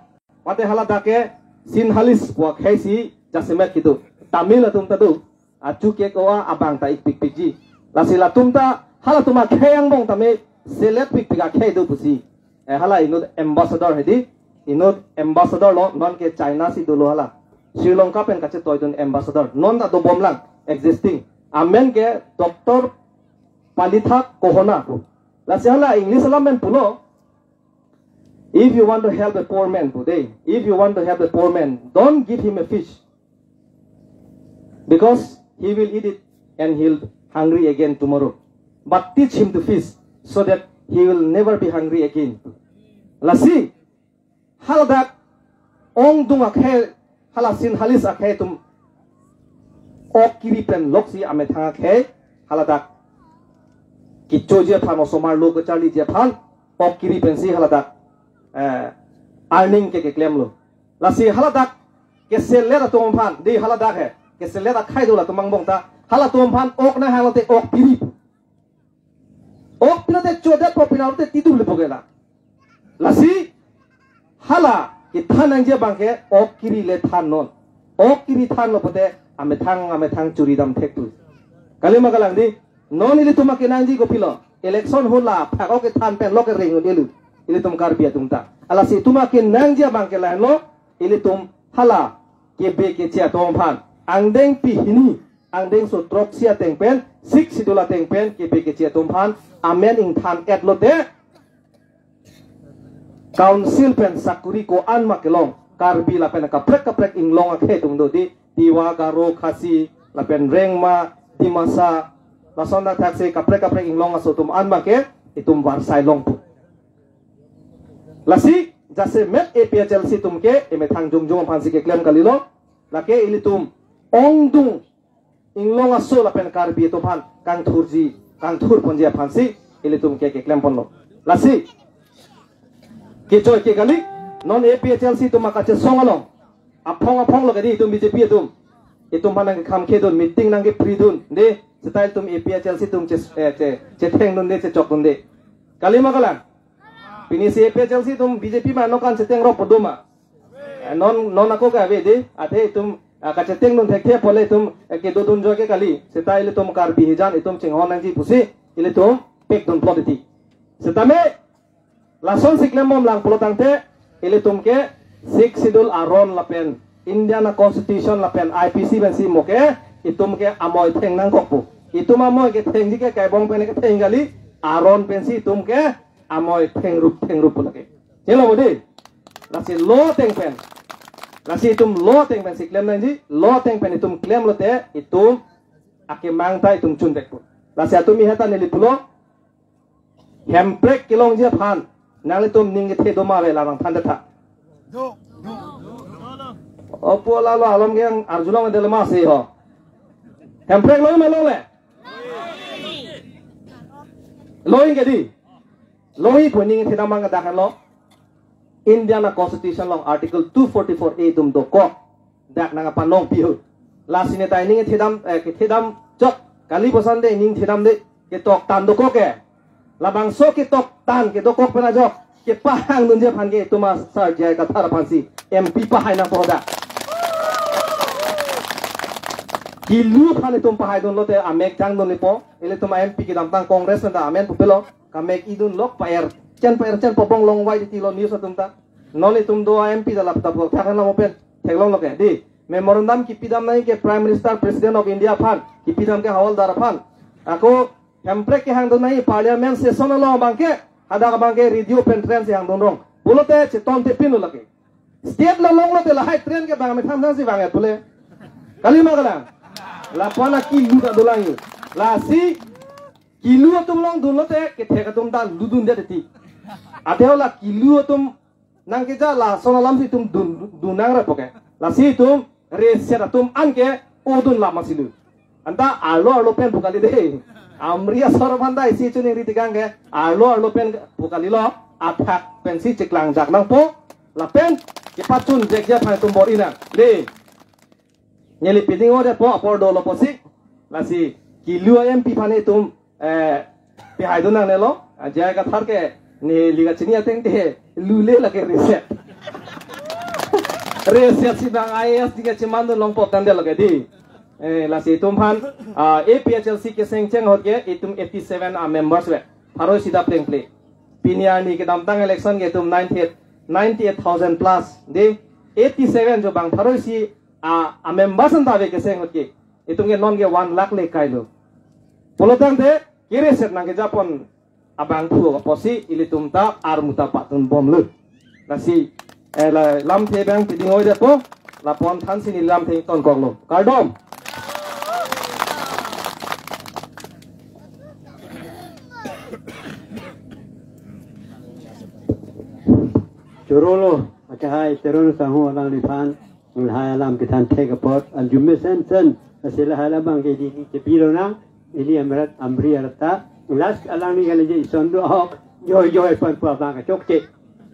mate haladak ke Sinhalese pu akhei si jasemet kitu. Tamil atum ta do. Achu ke kowa abang ta ikpikpikji. Lasi latum ta halatum akhei angbong tame selet pikpik akhei do pusi. Eh, hala inut ambassador hedi. Inut ambassador lo, non ke China si dolo hala. Sri Lanka pen kachetoidun ambassador. Non ta dobom lang existing. Amen ke Doctor Palitha Kohona pu. Lasi hala English alam pen pulo. If you want to help a poor man today, if you want to help a poor man, don't give him a fish. Because he will eat it and he'll hungry again tomorrow. But teach him to fish so that he will never be hungry again. Lasi, haladak ongdung akhei, hala Sinhalese akhei atum ok kiri pen loksi amethang akhei, haladak kechoji aphan osomar lo kecharliji aphan, ok kiri pensi haladak, eh, earning ke keklem lo. Lasi haladak keselet atum aphan, di haladak he, keselet akhei do latum angbong ta, halatum aphan ok nanghanglote ok piri. Ok pilote chodet po, pinalote tidu le bogela. Lasi hala kethan nangji abang ke ok kiri le than non. Ok kiri thanlo pote amethang amethang churi dam thek tu. Kali ma kalang di, non ilitum akenangji kopilo. Election hula phak-ok kethan pen lo ke ring undelu. Ilitum Karbi atum ta. Lasi itum akenangji abang ke lahenlo, ilitum hala kebe keche atum aphan angdeng pihini, angdengso throksi ateng pen, Sixth Schedule ateng pen kebe keche atum aphan amen ingthan-et lote, council pen sakuri ko-an ma kelong, Karbi lapen kaprek kaprek inglong akhei atum do di, Tiwa, Garo, Khasi, lapen Rengma, Dimasa, lason athak si kaprek kaprek inglong aso atum an ma ke itum varsai longpo. Lasi jasemet A P H L C atum ke emethang jongjong aphansi keklem kalilo. Lake ilitum ongdung inglong aso lapen Karbi atum aphan kangthurji, kangthur ponji aphansi ilitum ke keklem ponlo. Lasi kechoi ke kali, non A P H L C atum akachesong along aphong aphong lo ke di itum B J P atum. Itum aphan nangkekhamkhedun, meeting nangkepridun de, seta itum A P H L C atum che, eh, che, chethengdun de, chechokdun de. Kali ma kalang? Pini si A P H L C atum B J P ma nokan cheteng rokpo do ma? Eh, non, non ako ke ave de, athe itum Ah, kachetengdun thekthe apot le itum, eh, kedodun jo ke kali. Seta ilitum Karbi hijan itum chinghon nangji pusi ilitum pekdun plot iti. Setame lason si klembom lang pulo tangte, ilitum ke Sixth Schedule aron lapen Indian a-constitution lapen I P C pensi mo ke itum ke amoi theng nangkok pu. Itum amoi kethengji ke kaibong pen ketheng kali, aron pensi itum ke amoi thengrup thengrup pu lake. Chelo bodi. Lasi law ateng pen. Lasi itum law ateng pen si klem nangji, law ateng pen itum klemlote itum akemang ta itum chunvek pu. Lasi atum ihet ta neli pulo. Hemprek kelongji aphan nanglitum ning kethe do ma ave, la nangthan detha. Opo lalo alom ke arjulong dele ma si ho. Hemprek longji ma longle? Longji ke di. Longji pu ning kethedam abang dak lo. Indian a-constitution along Article two forty-four A itum dokok. Dak nangpanong pihu. Lasi neta ining kethedam, eh, kethedam chot. Kali bosan de ining thedam de. Ketoktan dokok ke. Labangso ketoktan kedokok pen ajok kepahangdunji aphan ke itum a-sir J I Kathar aphansi M P pahai nangpo dak. Kilu aphan itum pahaidunlote amek jangdun nipo. Ilitum a-M P kedamtang Congress neta amen pupelo. Kamek idun lok pa-er chen pa-er chen pobong long wai titi lo news atum ta. Non itum do a-M P dalap tapok thak nang open theklonglo ke di. Memorandum kipidam nangji ke Prime Minister, President of India aphan, kipidam ke Hawaldar aphan. Ako Hemprek kehangdun nangji Parliament session along abang ke, hadak abang ke radio pen train si hangdun rong. Pulote cheton te pin lo lake. State lo longlote lahai train ke bang metham thang si bang et pule. Kali ma kalang. Lapu-an akilu ta dolang yu. Lasi kilu atum longdunlote kethek atum ta ludundet ti. Athe la kilu atum nangkeja lason alam si itum dun, dun nangrap oke. Lasi itum reset atum anke odun lama silu. Anta arlo arlo pen pu kali de. Amri asor aphan ta isi chuning ri tikang ke arlo arlo pen pu kalilo, athak pensi cheklang jak nangpo. Lapen kepachunvekji aphan itum bor-i nang. De. Neli piding o de po apor dolo pusi. Lasi kilu a-M P aphan itum, eh, pihaidun nangnelo. A J I Kathar ke neli kachini ateng te lule lake reset. Reset si bang I A S di kachimandun longpo tangte lake di. Eh, lasi itum aphan, ah, A P H L C keseng cheng ahut ke itum eighty seven a-members ve. Pharo isi da plengple. Pini arni kedamtang election ke itum ninety eight, ninety eight thousand plus. De, eighty seven jo bang pharo isi a, a-members anta ave keseng ahut ke. Itum ke non ke one lakh le kailo. Pulo tangte, kere set nangkejapon abang phu apotsi ilitum ta armu ta patun bomlo. Lasi, eh, la, lamthe bang piding o de po, lapu-an thansi neli lamthe tonkoklo. Kardom. Chorolo, akehai Teron Sangho alangliphan, lahai alam kethan thek apot, arjume sensen, lasi lahai alam abang ke di, di chepilo nang, ili amrat Amri arta, last alangli kali je ison do ahok, joi joi pon pu abang kachokche.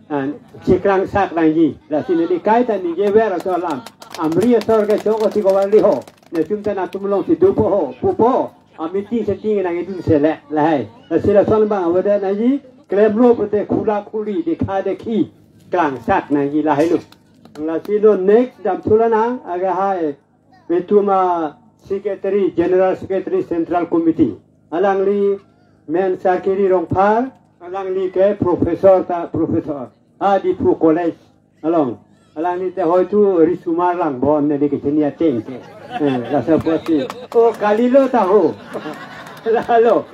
An, cheklang sak nangji, lasi neli kaita ningjever aso alam, Amri asor kachok ati kovarli ho, nelitum ta nangtum alongsi dopo ho, pupo ho, a-meeting setting nangidun sele, lahai. Lasi lason abang avoda nangji, klemlo pute khula khuli, dekha dekhi, klangsak nangji lahailo. Lasi lo next damthu lonang, akehai, itum a-secretary, General Secretary Central Committee. Alangli men Sarkiri Rongphar, alangli ke professor ta professor. A Diphu College along. Alangli te hoitu risumar lang bon neli kachini ateng ke. Eh, laso apotsi. O kalilo ta ho. Lalo.